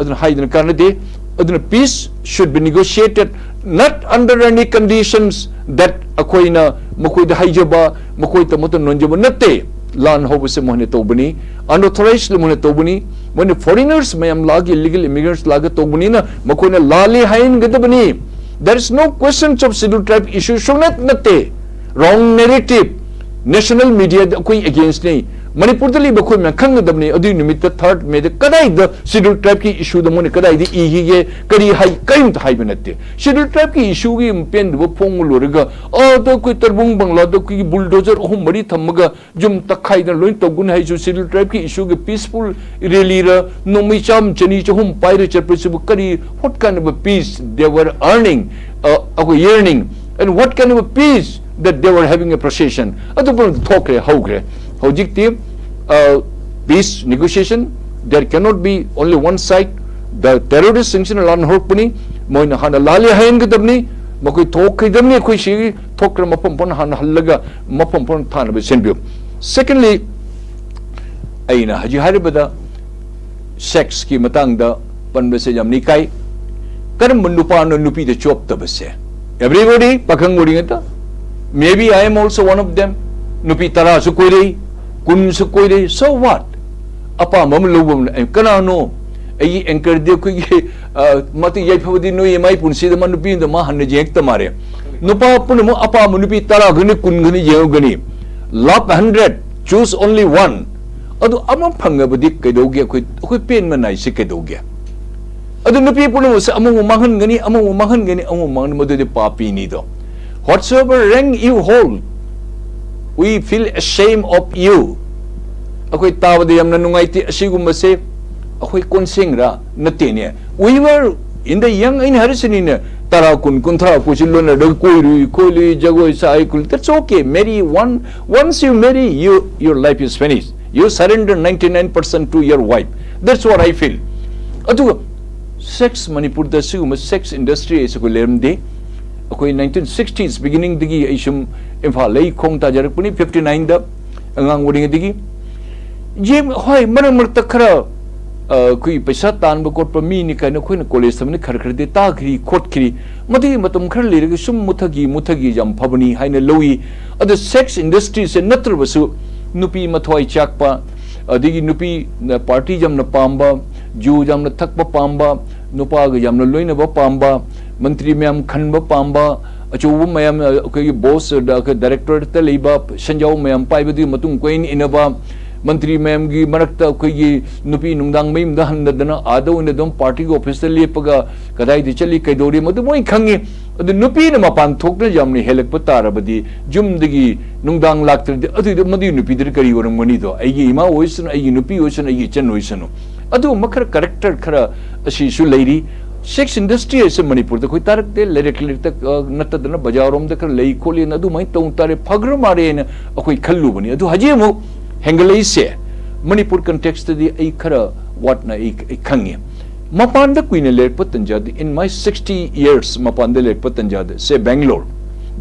ꯑꯗꯨꯅ ꯍꯥꯏꯗꯅ ꯀꯥꯟꯅꯗꯦ꯫ ꯑꯗꯨꯅ peace should be negotiated not under any conditions that ꯑꯩꯈꯣꯏꯅ ꯃꯈꯣꯏꯗ ꯍꯥꯏꯖꯕ, ꯃꯈꯣꯏ ꯇꯃꯛꯇ ꯅꯣꯟꯖꯕ ꯅꯠꯇꯦ꯫ ꯂꯥꯟ ꯍꯧꯕꯁꯦ ꯃꯣꯏꯅ ꯇꯧꯕꯅꯤ, unauthorized ꯃꯣꯏꯅ ꯇꯧꯕꯅꯤ꯫ ꯃꯣꯏꯅ foreigners ꯃꯌꯥꯝ ꯂꯥꯛꯑꯒ, illegal immigrants ꯂꯥꯛꯑꯒ ꯇꯧꯕꯅꯤꯅ ꯃꯈꯣꯏꯅ ꯂꯥꯜꯂꯤ ꯍꯥꯏꯍꯟꯒꯗꯕꯅꯤ꯫ There is no question of Scheduled Tribe issue, ꯁꯨꯡꯅꯠ ꯅꯠꯇꯦ꯫ Wrong narrative꯫ National media ꯗ ꯑꯩꯈꯣꯏ against ꯅꯤ꯫ ꯃꯅꯤꯄꯨꯔꯗ ꯂꯩꯕ ꯑꯩꯈꯣꯏ ꯃꯌꯥꯝ ꯈꯪꯒꯗꯕꯅꯤ꯫ ꯑꯗꯨꯒꯤ ꯅꯨꯃꯤꯠꯇ third May ꯗ ꯀꯗꯥꯏꯗ Scheduled Tribe ꯀꯤ issue ꯗ ꯃꯣꯏꯅ ꯀꯗꯥꯏꯗ ꯏꯈꯤꯒꯦ, ꯀꯔꯤ ꯍꯥꯏ, ꯀꯔꯤꯝꯇ ꯍꯥꯏꯕ ꯅꯠꯇꯦ꯫ Scheduled Tribe ꯀꯤ issue ꯒꯤ ꯄꯦꯟꯗꯕ ꯐꯣꯡꯕ ꯂꯣꯏꯔꯒ, ꯑꯥꯗ ꯑꯩꯈꯣꯏ ꯇꯔꯕꯨꯡ ꯕꯪꯒ꯭ꯂꯥꯗ ꯑꯩꯈꯣꯏꯒꯤ bulldozer ꯑꯍꯨꯝ ꯃꯔꯤ ꯊꯝꯃꯒ ꯌꯨꯝ ꯇꯛꯈꯥꯏꯗꯅ ꯂꯣꯏ ꯇꯧꯒꯅꯤ ꯍꯥꯏꯁꯨ, Scheduled Tribe ꯀꯤ issue ꯒꯤ peaceful rally ꯔ, ꯅꯣꯡꯃꯩ ꯆꯥꯝ, ꯆꯅꯤ, ꯆꯍꯨꯝ ꯄꯥꯏꯔ ꯆꯠꯄꯁꯤꯕꯨ ꯀꯔꯤ, what kind of a peace they were earning, uh, ꯑꯩꯈꯣꯏ yearning, and what kind of a peace that they were having a procession? ꯑꯗꯨ ꯄꯨꯝꯅꯃꯛ ꯊꯣꯛꯈ꯭ꯔꯦ, ꯍꯧꯈ꯭ꯔꯦ꯫ ꯍꯧꯖꯤꯛꯇꯤ, uh, peace negotiation, there cannot be only one side. The terrorist ꯁꯤꯡꯁꯤꯅ ꯂꯥꯟ ꯍꯧꯔꯛꯄꯅꯤ, ꯃꯣꯏꯅ ꯍꯥꯟꯅ ꯂꯥꯜꯂꯦ ꯍꯥꯏꯍꯟꯒꯗꯕꯅꯤ, ꯃꯈꯣꯏ ꯊꯣꯛꯈꯤꯗꯕꯅꯤ꯫ ꯑꯩꯈꯣꯏ ꯁꯤ ꯊꯣꯛꯈ꯭ꯔ ꯃꯐꯝ ꯄꯨꯝꯅ ꯍꯥꯟꯅ ꯍꯜꯂꯒ ꯃꯐꯝ ꯄꯨꯝꯅ ꯊꯥꯅꯕ ꯁꯦꯝꯕꯤꯌꯨ꯫ Secondly, ꯑꯩꯅ ꯍꯧꯖꯤꯛ ꯍꯥꯏꯔꯤꯕꯗ sex ꯀꯤ ꯃꯇꯥꯡꯗ ꯄꯟꯕꯁꯦ ꯌꯥꯝ ꯏꯀꯥꯏ꯫ ꯀꯔꯝꯕ ꯅꯨꯄꯥꯅꯣ ꯅꯨꯄꯤꯗ ꯆꯣꯞꯇꯕꯁꯦ? Everybody, ꯄꯥꯈꯪ ꯑꯣꯏꯔꯤꯉꯩꯗ, maybe I am also one of them, ꯅꯨꯄꯤ ꯇꯔꯥꯁꯨ ꯀꯣꯏꯔꯛꯏ, ꯀꯨꯟꯁꯨ ꯀꯣꯏꯔꯛꯏ, so what? ꯑꯄꯥꯝꯕ ꯑꯃ ꯂꯧꯕ ꯑꯃ, ꯑꯩ ꯀꯅꯥꯅꯣ? ꯑꯩꯒꯤ anchor ꯗꯤ ꯑꯩꯈꯣꯏꯒꯤ, ꯑ, ꯃꯇꯤꯛ ꯌꯥꯏꯐꯕꯗꯤ ꯅꯣꯏ ꯏꯃꯥ ꯏꯄꯨꯟ ꯁꯤꯗ ꯃꯥ ꯅꯨꯄꯤ ꯑꯃꯗ ꯃꯥ ꯍꯟꯅ ꯌꯦꯡꯉꯛꯇ ꯃꯥꯜꯂꯦ꯫ ꯅꯨꯄꯥ ꯄꯨꯝꯅꯃꯛ ꯑꯄꯥꯝꯕ ꯅꯨꯄꯤ ꯇꯔꯥ ꯈꯛꯅꯤ, ꯀꯨꯟ ꯈꯛꯅꯤ ꯌꯦꯡꯉꯨꯒꯅꯤ꯫ Love hundred, choose only one. ꯑꯗꯨ ꯑꯃ ꯐꯪꯉꯕꯗꯤ ꯀꯩꯗꯧꯒꯦ? ꯑꯩꯈꯣꯏ, ꯑꯩꯈꯣꯏ ꯄꯦꯟꯕ ꯅꯥꯏꯁꯤ ꯀꯩꯗꯧꯒꯦ? ꯑꯗꯨ ꯅꯨꯄꯤ ꯄꯨꯝꯅꯃꯛꯁꯦ ꯑꯃꯕꯨ ꯃꯥꯡꯍꯟꯒꯅꯤ, ꯑꯃꯕꯨ ꯃꯥꯡꯍꯟꯒꯅꯤ, ꯑꯃꯕꯨ ꯃꯥꯡꯍꯟꯒꯅꯤ, ꯃꯗꯨꯗꯤ ꯄꯥꯄꯤꯅꯤꯗꯣ꯫ Whatsoever rank you hold, we feel ashamed of you. ꯑꯩꯈꯣꯏ ꯇꯥꯕꯗ ꯌꯥꯝꯅ ꯅꯨꯡꯉꯥꯏꯇꯦ꯫ ꯑꯁꯤꯒꯨꯝꯕꯁꯦ ꯑꯩꯈꯣꯏ ꯀꯣꯟꯁꯦꯡꯔ? ꯅꯠꯇꯦꯅꯦ꯫ We were in the young, ꯑꯩꯅ ꯍꯥꯏꯔꯤꯁꯤꯅꯤꯅꯦ, ꯇꯔꯥ, ꯀꯨꯟ, ꯀꯨꯟꯊ꯭ꯔꯥ ꯑꯩꯈꯣꯏꯁꯤ ꯂꯣꯟꯅꯔꯒ ꯀꯣꯏꯔꯨꯏ, ꯈꯣꯠꯂꯨꯏ, ꯖꯒꯣꯏ ꯁꯥꯏ, ꯈꯣꯠꯂꯤ꯫ That's okay. Marry one, once you marry, you, your life is finished. You surrender ninety-nine percent to your wife. That's what I feel. ꯑꯗꯨꯒ sex, ꯃꯅꯤꯄꯨꯔꯗ ꯁꯤꯒꯨꯝꯕ sex industry ꯍꯥꯏꯁꯦ ꯑꯩꯈꯣꯏ ꯂꯩꯔꯝꯗꯦ꯫ ꯑꯩꯈꯣꯏ nineteen sixties beginning ꯗꯒꯤ ꯑꯩ ꯁꯨꯝ ꯏꯝꯐꯥꯜ ꯂꯩ ꯈꯣꯡ ꯇꯥꯖꯔꯛꯄꯅꯤ, fifty nine ꯗ ꯑꯉꯥꯡ ꯑꯣꯏꯔꯤꯉꯩꯗꯒꯤ꯫ ꯌꯦꯡ-, ꯍꯣꯏ, ꯃꯔꯛ ꯃꯔꯛꯇ ꯈꯔ, ꯑ, ꯑꯩꯈꯣꯏ ꯄꯩꯁꯥ ꯇꯥꯟꯕ ꯈꯣꯠꯄ ꯃꯤꯅꯤ ꯀꯥꯏꯅ ꯑꯩꯈꯣꯏꯅ college ꯇꯝꯕꯅ ꯈꯔ ꯈꯔꯗꯤ ꯇꯥꯈ꯭ꯔꯤ ꯈꯣꯠꯈ꯭ꯔꯤ꯫ ꯃꯗꯨꯒꯤ ꯃꯇꯝ ꯈꯔ ꯂꯩꯔꯒ ꯁꯨꯝ ꯃꯨꯊꯈꯤ, ꯃꯨꯊꯈꯤ, ꯌꯥꯝ ꯐꯕꯅꯤ ꯍꯥꯏꯅ ꯂꯧꯏ꯫ ꯑꯗꯨ sex industry ꯁꯦ ꯅꯠꯇ꯭ꯔꯕꯁꯨ ꯅꯨꯄꯤ ꯃꯊ꯭ꯋꯥꯏ ꯆꯥꯛꯄ, ꯑꯗꯒꯤ ꯅꯨꯄꯤ ꯄꯥꯔꯇꯤ ꯌꯥꯝꯅ ꯄꯥꯝꯕ, ꯖꯨ ꯌꯥꯝꯅ ꯊꯛꯄ ꯄꯥꯝꯕ, ꯅꯨꯄꯥꯒ ꯌꯥꯝꯅ ꯂꯣꯏꯅꯕ ꯄꯥꯝꯕ, ꯃꯟꯇ꯭ꯔꯤ ꯃꯌꯥꯝ ꯈꯟꯕ ꯄꯥꯝꯕ, ꯑꯆꯧꯕ ꯃꯌꯥꯝ, ꯑꯩꯈꯣꯏꯒꯤ ꯕꯣꯁ, ꯑꯩꯈꯣꯏ ꯗꯥꯏꯔꯦꯛꯇꯣꯔꯦꯠꯇ ꯂꯩꯕ ꯁꯦꯟꯖꯥꯎ ꯃꯌꯥꯝ ꯄꯥꯏꯕꯗꯨꯒꯤ ꯃꯇꯨꯡ ꯀꯣꯏꯏꯟ ꯏꯟꯅꯕ, ꯃꯟꯇ꯭ꯔꯤ ꯃꯌꯥꯝꯒꯤ ꯃꯔꯛꯇ ꯑꯩꯈꯣꯏꯒꯤ ꯅꯨꯄꯤ ꯅꯨꯡꯗꯥꯡ ꯃꯌꯨꯝꯗ ꯍꯟꯅꯗꯅ ꯑꯥꯗ ꯑꯣꯏꯅ ꯑꯗꯨꯝ ꯄꯥꯔꯇꯤꯒꯤ ꯑꯣꯐꯤꯁꯇ ꯂꯦꯞꯄꯒ ꯀꯗꯥꯏꯗ ꯆꯠꯂꯤ, ꯀꯩꯗꯧꯔꯤ, ꯃꯗꯨ ꯂꯣꯏ ꯈꯪꯉꯤ꯫ ꯑꯗꯨ ꯅꯨꯄꯤꯅ ꯃꯄꯥꯟ ꯊꯣꯛꯇꯅ ꯌꯥꯝꯅ ꯍꯦꯜꯂꯛꯄ ꯇꯥꯔꯕꯗꯤ, ꯌꯨꯝꯗꯒꯤ ꯅꯨꯡꯗꯥꯡ ꯂꯥꯛꯇ꯭ꯔꯗꯤ, ꯑꯗꯨꯏꯗꯤ ꯃꯗꯨꯒꯤ ꯅꯨꯄꯤꯗꯨꯗꯤ ꯀꯔꯤ ꯑꯣꯏꯔꯝꯒꯅꯤꯗꯣ? ꯑꯩꯒꯤ ꯏꯃꯥ ꯑꯣꯏꯁꯅꯨ, ꯑꯩꯒꯤ ꯅꯨꯄꯤ ꯑꯣꯏꯁꯅꯨ, ꯑꯩꯒꯤ ꯏꯆꯟ ꯑꯣꯏꯁꯅꯨ, ꯑꯗꯨꯒꯨꯝꯕ ꯈꯔ ꯀꯦꯔꯦꯛꯇꯔ ꯈꯔ ꯑꯁꯤꯁꯨ ꯂꯩꯔꯤ꯫ ꯁꯦꯛꯁ ꯏꯟꯗꯁꯇ꯭ꯔꯤ ꯍꯥꯏꯁꯦ ꯃꯅꯤꯄꯨꯔꯗ ꯑꯩꯈꯣꯏ ꯇꯥꯔꯛꯇꯦ, ꯂꯩꯔꯛ ꯂꯩꯔꯛꯇ, ꯑ, ꯅꯠꯇꯗꯅ ꯕꯖꯥꯔꯔꯣꯝꯗ ꯈꯔ ꯂꯩ ꯈꯣꯠꯂꯤꯅ ꯑꯗꯨꯃꯥꯏꯅ ꯇꯧ ꯇꯥꯔꯦ, ꯐꯒ꯭ꯔ ꯃꯥꯜꯂꯦꯅ ꯑꯩꯈꯣꯏ ꯈꯜꯂꯨꯕꯅꯤ꯫ ꯑꯗꯨ ꯍꯧꯖꯤꯛ ꯑꯃꯨꯛ ꯍꯦꯟꯒꯠꯂꯛꯏꯁꯦ ꯃꯅꯤꯄꯨꯔ ꯀꯟꯇꯦꯛꯁꯇꯗꯤ ꯑꯩ ꯈꯔ ꯋꯥꯠꯅ ꯑꯩ, ꯑꯩ ꯈꯪꯉꯤ꯫ ꯃꯄꯥꯟꯗ ꯀꯨꯏꯅ ꯂꯩꯔꯛꯄ ꯇꯟꯖꯥꯗ, in my sixty years ꯃꯄꯥꯟꯗ ꯂꯩꯔꯛꯄ ꯇꯟꯖꯥꯗ, ꯁꯦ ꯕꯦꯡꯒ꯭ꯂꯣꯔ,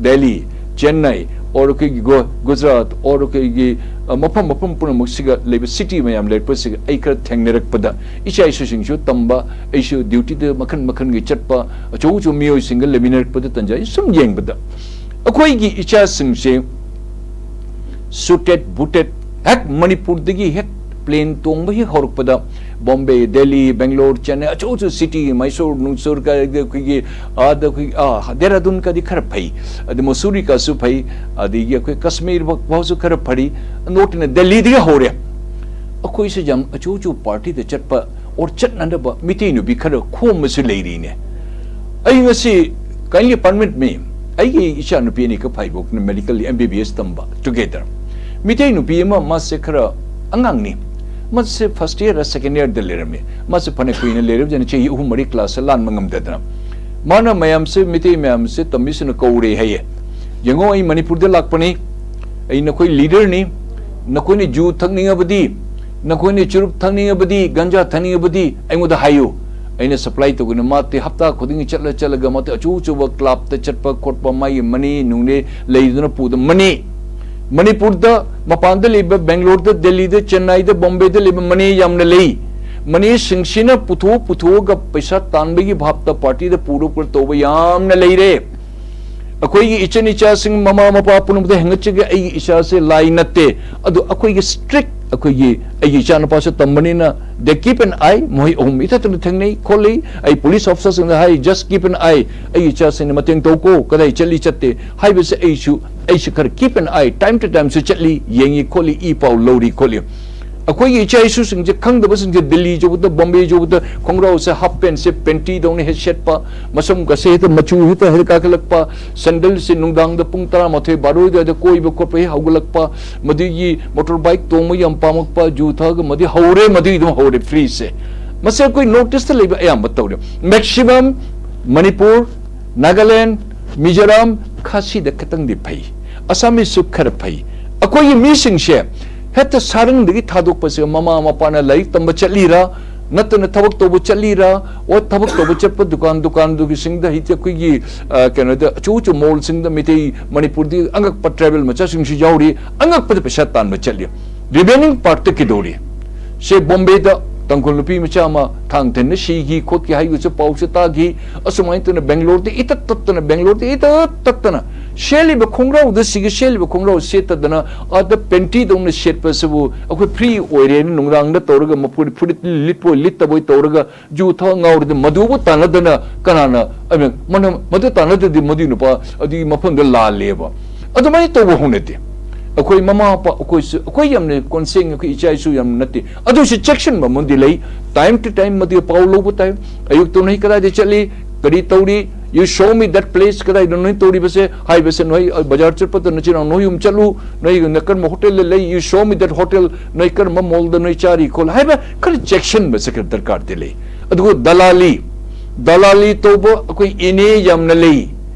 ꯗꯦꯜꯂꯤ, ꯆꯦꯟꯅꯥꯏ, or ꯑꯩꯈꯣꯏꯒꯤ ꯒꯣ-, ꯒꯨꯖꯔꯥꯠ, or ꯑꯩꯈꯣꯏꯒꯤ, ꯑ, ꯃꯐꯝ, ꯃꯐꯝ ꯄꯨꯝꯅꯃꯛꯁꯤꯒ ꯂꯩꯕ ꯁꯤꯇꯤ ꯃꯌꯥꯝ ꯂꯩꯔꯛꯄꯁꯤꯒ ꯑꯩ ꯈꯔ ꯊꯦꯡꯅꯔꯛꯄꯗ, ꯏꯆꯥ ꯏꯁꯨꯁꯤꯡꯁꯨ ꯇꯝꯕ, ꯑꯩꯁꯨ ꯗ꯭ꯌꯨꯇꯤꯗ ꯃꯈꯟ ꯃꯈꯟꯒꯤ ꯆꯠꯄ, ꯑꯆꯧ ꯑꯆꯧꯕ ꯃꯤꯑꯣꯏꯁꯤꯡꯒ ꯂꯩꯃꯤꯟꯅꯔꯛꯄꯗ ꯇꯟꯖꯥ ꯑꯩ ꯁꯨꯝ ꯌꯦꯡꯕꯗ, ꯑꯩꯈꯣꯏꯒꯤ ꯏꯆꯥꯁꯤꯡꯁꯦ ꯁꯨꯇꯦꯠ ꯕꯨꯇꯦꯠ, ꯍꯦꯛ ꯃꯅꯤꯄꯨꯔꯗꯒꯤ ꯍꯦꯛ ꯄ꯭ꯂꯦꯟ ꯇꯣꯡꯕ ꯍꯦꯛ ꯍꯧꯔꯛꯄꯗ, ꯕꯣꯝꯕꯦ, ꯗꯦꯜꯂꯤ, ꯕꯦꯡꯒ꯭ꯂꯣꯔ, ꯆꯦꯟꯅꯥꯏ, ꯑꯆꯧ ꯑꯆꯧꯕ ꯁꯤꯇꯤ, ꯃꯩꯁꯣꯔ ꯅꯨꯡꯁꯣꯔ, ꯀ-, ꯑꯩꯈꯣꯏꯒꯤ ꯑꯥꯗ ꯑꯩꯈꯣꯏ, ꯑꯥ, ꯗꯦꯔꯥꯗꯨꯟꯒꯗꯤ ꯈꯔ ꯐꯩ, ꯑꯗꯩ ꯃꯁꯨꯔꯤꯀꯥꯁꯨ ꯐꯩ, ꯑꯗꯒꯤ ꯑꯩꯈꯣꯏ ꯀꯥꯁꯃꯤꯔ ꯐꯥꯎꯁꯨ ꯈꯔ ꯐꯔꯤ, ꯅꯣꯔꯠ ꯏꯟꯗꯤꯌꯥ, ꯗꯦꯜꯂꯤꯗꯒꯤ ꯍꯧꯔꯦ꯫ ꯑꯩꯈꯣꯏꯁꯦ ꯌꯥꯝ ꯑꯆꯧ ꯑꯆꯧꯕ ꯄꯥꯔꯇꯤꯗ ꯆꯠꯄ, ꯑꯣꯔ ꯆꯠꯅꯅꯕ ꯃꯤꯇꯩ ꯅꯨꯄꯤ ꯈꯔ ꯈꯣꯝꯕꯁꯨ ꯂꯩꯔꯤꯅꯦ꯫ ꯑꯩ ꯉꯁꯤ, kindly permit me, ꯑꯩꯒꯤ ꯏꯆꯥ ꯅꯨꯄꯤ ꯑꯅꯤꯈꯛ ꯐꯥꯏꯕꯣꯛꯅ ꯃꯦꯗꯤꯀꯦꯜ ꯑꯦꯝ ꯕꯤ ꯕꯤ ꯑꯦꯁ ꯇꯝꯕ, ꯇꯨꯒꯦꯗꯔ꯫ ꯃꯤꯇꯩ ꯅꯨꯄꯤ ꯑꯃ, ꯃꯥꯁꯦ ꯈꯔ ꯑꯉꯥꯡꯅꯤ, ꯃꯥꯁꯦ ꯐꯥꯔꯁ ꯏꯌꯔ ꯁꯦꯀꯦꯟ ꯏꯌꯔꯗ ꯂꯩꯔꯝꯃꯤ꯫ ꯃꯥꯁꯦ ꯐꯅ ꯀꯨꯏꯅ ꯂꯩꯔꯕꯖꯥꯠꯅꯤ, ꯆꯍꯤ ꯑꯍꯨꯝ ꯃꯔꯤ ꯀ꯭ꯂꯥꯁꯁꯦ ꯂꯥꯟꯕ ꯉꯝꯗꯗꯅ꯫ ꯃꯥꯅ ꯃꯌꯥꯝꯁꯦ, ꯃꯤꯇꯩ ꯃꯌꯥꯝꯁꯦ ꯇꯝꯃꯤꯁꯤꯅ ꯀꯧꯔꯦ ꯍꯥꯏꯌꯦ꯫ "ꯌꯦꯡꯉꯣ, ꯑꯩ ꯃꯅꯤꯄꯨꯔꯗ ꯂꯥꯛꯄꯅꯤ, ꯑꯩ ꯅꯈꯣꯏ ꯂꯤꯗꯔꯅꯤ, ꯅꯈꯣꯏꯅ ꯖꯨ ꯊꯛꯅꯤꯡꯉꯕꯗꯤ, ꯅꯈꯣꯏꯅ ꯆꯨꯔꯨꯞ ꯊꯛꯅꯤꯡꯉꯕꯗꯤ, ꯒꯟꯖꯥ ꯊꯛꯅꯤꯡꯉꯕꯗꯤ ꯑꯩꯉꯣꯟꯗ ꯍꯥꯏꯌꯨ, ꯑꯩꯅ ꯁꯄ꯭ꯂꯥꯏ ꯇꯧꯒꯅꯤ"꯫ ꯃꯥꯗꯤ ꯍꯞꯇꯥ ꯈꯨꯗꯤꯡꯒꯤ ꯆꯠꯂ ꯆꯠꯂꯒ ꯃꯥꯗꯤ ꯑꯆꯧ ꯑꯆꯧꯕ ꯀ꯭ꯂꯕꯇ ꯆꯠꯄ ꯈꯣꯠꯄ, ꯃꯥꯒꯤ ꯃꯅꯤ ꯅꯨꯡꯅꯦ ꯂꯩꯗꯨꯅ ꯄꯨꯗ ꯃꯅꯤ꯫ ꯃꯅꯤꯄꯨꯔꯗ, ꯃꯄꯥꯟꯗ ꯂꯩꯕ, ꯕꯦꯡꯒ꯭ꯂꯣꯔꯗ, ꯗꯦꯜꯂꯤꯗ, ꯆꯦꯟꯅꯥꯏꯗ, ꯕꯣꯝꯕꯦꯗ ꯂꯩꯕ ꯃꯅꯤ ꯌꯥꯝꯅ ꯂꯩ꯫ ꯃꯅꯤꯁꯤꯡꯁꯤꯅ ꯄꯨꯊꯣꯛ ꯄꯨꯊꯣꯛꯑꯒ ꯄꯩꯁꯥ ꯇꯥꯟꯕꯒꯤ ꯚꯥꯞꯇ ꯄꯥꯔꯇꯤꯗ ꯄꯨꯔꯛꯄ ꯇꯧꯕ ꯌꯥꯝꯅ ꯂꯩꯔꯦ꯫ ꯑꯩꯈꯣꯏꯒꯤ ꯏꯆꯟ ꯏꯆꯥꯁꯤꯡ, ꯃꯃꯥ ꯃꯄꯥ ꯄꯨꯝꯅꯃꯛꯇ ꯍꯦꯟꯒꯠꯆꯒꯦ, ꯑꯩꯒꯤ ꯏꯆꯥꯁꯦ ꯂꯥꯏ ꯅꯠꯇꯦ꯫ ꯑꯗꯨ ꯑꯩꯈꯣꯏꯒꯤ ꯁ꯭ꯇ꯭ꯔꯤꯛ ꯑꯩꯈꯣꯏꯒꯤ, ꯑꯩꯒꯤ ꯏꯆꯥꯅꯨꯄꯥꯁꯨ ꯇꯝꯕꯅꯤꯅ, they keep an eye, ꯃꯈꯣꯏ ꯑꯍꯨꯝ ꯏꯊꯛꯇꯅ ꯊꯦꯡꯅꯩ ꯈꯣꯠꯂꯤ꯫ ꯑꯩ ꯄꯨꯂꯤꯁ ꯑꯣꯐꯤꯁꯥꯔꯁꯤꯡꯗ ꯍꯥꯏ, "Just keep an eye, ꯑꯩꯒꯤ ꯏꯆꯥꯁꯤꯡꯅ ꯃꯇꯦꯡ ꯇꯧꯀꯣ, ꯀꯗꯥꯏ ꯆꯠꯂꯤ ꯆꯠꯇꯦ" ꯍꯥꯏꯕꯁꯦ ꯑꯩꯁꯨ, ꯑꯩꯁꯨ ꯈꯔ keep an eye, time to time ꯁꯨ ꯆꯠꯂꯤ, ꯌꯦꯡꯉꯤ ꯈꯣꯠꯂꯤ, ꯏ ꯄꯥꯎ ꯂꯧꯔꯤ ꯈꯣꯠꯂꯤ꯫ ꯑꯩꯈꯣꯏꯒꯤ ꯏꯆꯥ ꯏꯁꯨꯁꯤꯡꯁꯦ ꯈꯪꯗꯕꯁꯤꯡꯁꯦ ꯗꯤꯜꯂꯤ ꯌꯧꯕꯗ, ꯕꯣꯝꯕꯦ ꯌꯧꯕꯗ ꯈꯣꯡꯒ꯭ꯔꯥꯎꯁꯦ, ꯍꯥꯞ ꯄꯦꯟꯁꯦ ꯄꯦꯟꯇꯤꯗꯧꯅ ꯍꯦꯛ ꯁꯦꯠꯄ, ꯃꯁꯝꯒꯁꯦ ꯍꯦꯛꯇ ꯃꯆꯨ ꯍꯦꯛꯇ ꯍꯦꯛ ꯀꯥꯈꯠꯂꯛꯄ, ꯁꯦꯟꯗꯜꯁꯦ ꯅꯨꯡꯗꯥꯡꯗ ꯄꯨꯡ ꯇꯔꯥꯃꯥꯊꯣꯏ ꯕꯥꯔꯣ ꯑꯗꯨꯋꯥꯏꯗ ꯀꯣꯏꯕ ꯈꯣꯠꯄ ꯍꯦꯛ ꯍꯧꯒꯠꯂꯛꯄ, ꯃꯗꯨꯒꯤ ꯃꯣꯇꯣꯔ ꯕꯥꯏꯛ ꯇꯣꯡꯕ ꯌꯥꯝ ꯄꯥꯝꯃꯛꯄ, ꯖꯨ ꯊꯛꯑꯒ ꯃꯗꯨ ꯍꯧꯔꯦ, ꯃꯗꯨꯒꯤ ꯑꯗꯨꯝ ꯍꯧꯔꯦ ꯐ꯭ꯔꯤꯁꯦ꯫ ꯃꯁꯤ ꯑꯩꯈꯣꯏ ꯅꯣꯔꯠ ꯏꯁꯇ ꯂꯩꯕ ꯑꯌꯥꯝꯕ ꯇꯧꯔꯦ꯫ ꯃꯦꯛꯁꯤꯃꯝ ꯃꯅꯤꯄꯨꯔ, ꯅꯥꯒꯥꯂꯦꯟ, ꯃꯤꯖꯣꯔꯥꯝ, ꯈꯥꯁꯤꯗ ꯈꯤꯇꯪꯗꯤ ꯐꯩ, ꯑꯁꯥꯃꯤꯁꯁꯨ ꯈꯔ ꯐꯩ꯫ ꯑꯩꯈꯣꯏꯒꯤ ꯃꯤꯁꯤꯡꯁꯦ ꯍꯦꯛꯇ ꯁꯥꯔꯪꯗꯒꯤ ꯊꯥꯗꯣꯛꯄꯁꯦ, ꯃꯃꯥ ꯃꯄꯥꯅ ꯂꯥꯏꯔꯤꯛ ꯇꯝꯕ ꯆꯠꯂꯤꯔꯥ, ꯅꯠꯇꯅ ꯊꯕꯛ ꯇꯧꯕ ꯆꯠꯂꯤꯔꯥ, ꯑꯣ ꯊꯕꯛ ꯇꯧꯕ ꯆꯠꯄ ꯗꯨꯀꯥꯟ, ꯗꯨꯀꯥꯟꯗꯨꯒꯤꯁꯤꯡꯗ ꯍꯧꯖꯤꯛꯇꯤ ꯑꯩꯈꯣꯏꯒꯤ, ꯑ, ꯀꯩꯅꯣꯗ ꯑꯆꯧ ꯑꯆꯧ ꯃꯣꯜꯁꯤꯡꯗ ꯃꯤꯇꯩ ꯃꯅꯤꯄꯨꯔꯗꯤ ꯑꯉꯛꯄ ꯇ꯭ꯔꯥꯏꯕꯦꯜ ꯃꯆꯥꯁꯤꯡꯁꯨ ꯌꯥꯎꯔꯤ, ꯑꯉꯛꯄꯗ ꯄꯩꯁꯥ ꯇꯥꯟꯕ ꯆꯠꯂꯤ꯫ ꯔꯤꯃꯦꯅꯤꯡ ꯄꯥꯔꯠꯇ ꯀꯩꯗꯧꯔꯤ? ꯁꯦ ꯕꯣꯝꯕꯦꯗ ꯇꯥꯡꯈꯨꯜ ꯅꯨꯄꯤ ꯃꯆꯥ ꯑꯃ ꯊꯥꯡ ꯊꯤꯟꯅ ꯁꯤꯈꯤ ꯈꯣꯠꯈꯤ ꯍꯥꯏꯕꯁꯨ ꯄꯥꯎꯁꯨ ꯇꯥꯈꯤ꯫ ꯑꯁꯨꯃꯥꯏꯅ ꯇꯧꯅ ꯕꯦꯡꯒ꯭ꯂꯣꯔꯗ ꯏꯇꯠ ꯇꯠꯇꯅ, ꯕꯦꯡꯒ꯭ꯂꯣꯔꯗ ꯏꯇꯠ ꯇꯠꯇꯅ ꯁꯦꯠꯂꯤꯕ ꯈꯣꯡꯒ꯭ꯔꯥꯎꯗ ꯁꯤꯒ ꯁꯦꯠꯂꯤꯕ ꯈꯣꯡꯒ꯭ꯔꯥꯎ ꯁꯦꯠꯇꯗꯅ ꯑꯥꯗ ꯄꯦꯟꯇꯤꯗꯧꯅ ꯁꯦꯠꯄꯁꯤꯕꯨ ꯑꯩꯈꯣꯏ ꯐ꯭ꯔꯤ ꯑꯣꯏꯔꯦꯅ ꯅꯨꯡꯗꯥꯡꯗ ꯇꯧꯔꯒ ꯃꯐꯨꯔꯤꯠ ꯐꯨꯔꯤꯠ ꯂꯤꯠꯄꯣꯏ ꯂꯤꯠꯇꯕꯣꯏ ꯇꯧꯔꯒ ꯖꯨ ꯊꯛꯑ ꯉꯥꯎꯔꯗꯤ ꯃꯗꯨꯕꯨ ꯇꯥꯟꯅꯗꯅ ꯀꯅꯥꯅ, I mean, ꯃꯅ-, ꯃꯗꯨ ꯇꯥꯟꯅꯗ꯭ꯔꯗꯤ ꯃꯗꯨꯒꯤ ꯅꯨꯄꯥ ꯑꯗꯨꯒꯤ ꯃꯐꯝꯗ ꯂꯥꯜꯂꯦꯕ꯫ ꯑꯗꯨꯃꯥꯏꯅ ꯇꯧꯕ ꯍꯧꯅꯗꯦ꯫ ꯑꯩꯈꯣꯏ ꯃꯃꯥ ꯃꯄꯥ ꯑꯩꯈꯣꯏꯁꯨ, ꯑꯩꯈꯣꯏ ꯌꯥꯝꯅ ꯀꯣꯟꯁꯦꯡ, ꯑꯩꯈꯣꯏ ꯏꯆꯥ ꯏꯁꯨ ꯌꯥꯝꯅ ꯅꯠꯇꯦ꯫ ꯑꯗꯨꯁꯨ ꯆꯦꯛꯁꯤꯟꯕ ꯑꯃꯗꯤ ꯂꯩ꯫ Time to time ꯃꯗꯨꯒꯤ ꯄꯥꯎ ꯂꯧꯕ ꯇꯥꯏ꯫ ꯑꯌꯨꯛꯇ ꯅꯣꯏ ꯀꯗꯥꯏꯗ ꯆꯠꯂꯤ, ꯀꯔꯤ ꯇꯧꯔꯤ, you show me that place, ꯀꯗꯥꯏꯗ ꯅꯣꯏ ꯇꯧꯔꯤꯕꯁꯦ ꯍꯥꯏꯕꯁꯦ, ꯅꯣꯏ ꯕꯖꯥꯔ ꯆꯠꯄꯗ ꯅꯆꯤꯟ ꯅꯅꯥꯎ ꯅꯣꯏ ꯌꯨꯝ ꯆꯠꯂꯨ, ꯅꯣꯏ ꯀꯔꯝꯕ ꯍꯣꯇꯦꯜꯗ ꯂꯩ, you show me that hotel, ꯅꯣꯏ ꯀꯔꯝꯕ ꯃꯣꯜꯗ ꯅꯣꯏ ꯆꯥꯔꯤ ꯈꯣꯠꯂꯤ ꯍꯥꯏꯕ ꯈꯔ ꯆꯦꯛꯁꯤꯟꯕꯁꯦ ꯈꯔ ꯗꯔꯀꯥꯔꯗꯤ ꯂꯩ꯫ ꯑꯗꯨꯒ ꯗꯂꯥꯂꯤ, ꯗꯂꯥꯂꯤ ꯇꯧꯕ ꯑꯩꯈꯣꯏ ꯏꯅꯦ ꯌꯥꯝꯅ ꯂꯩ,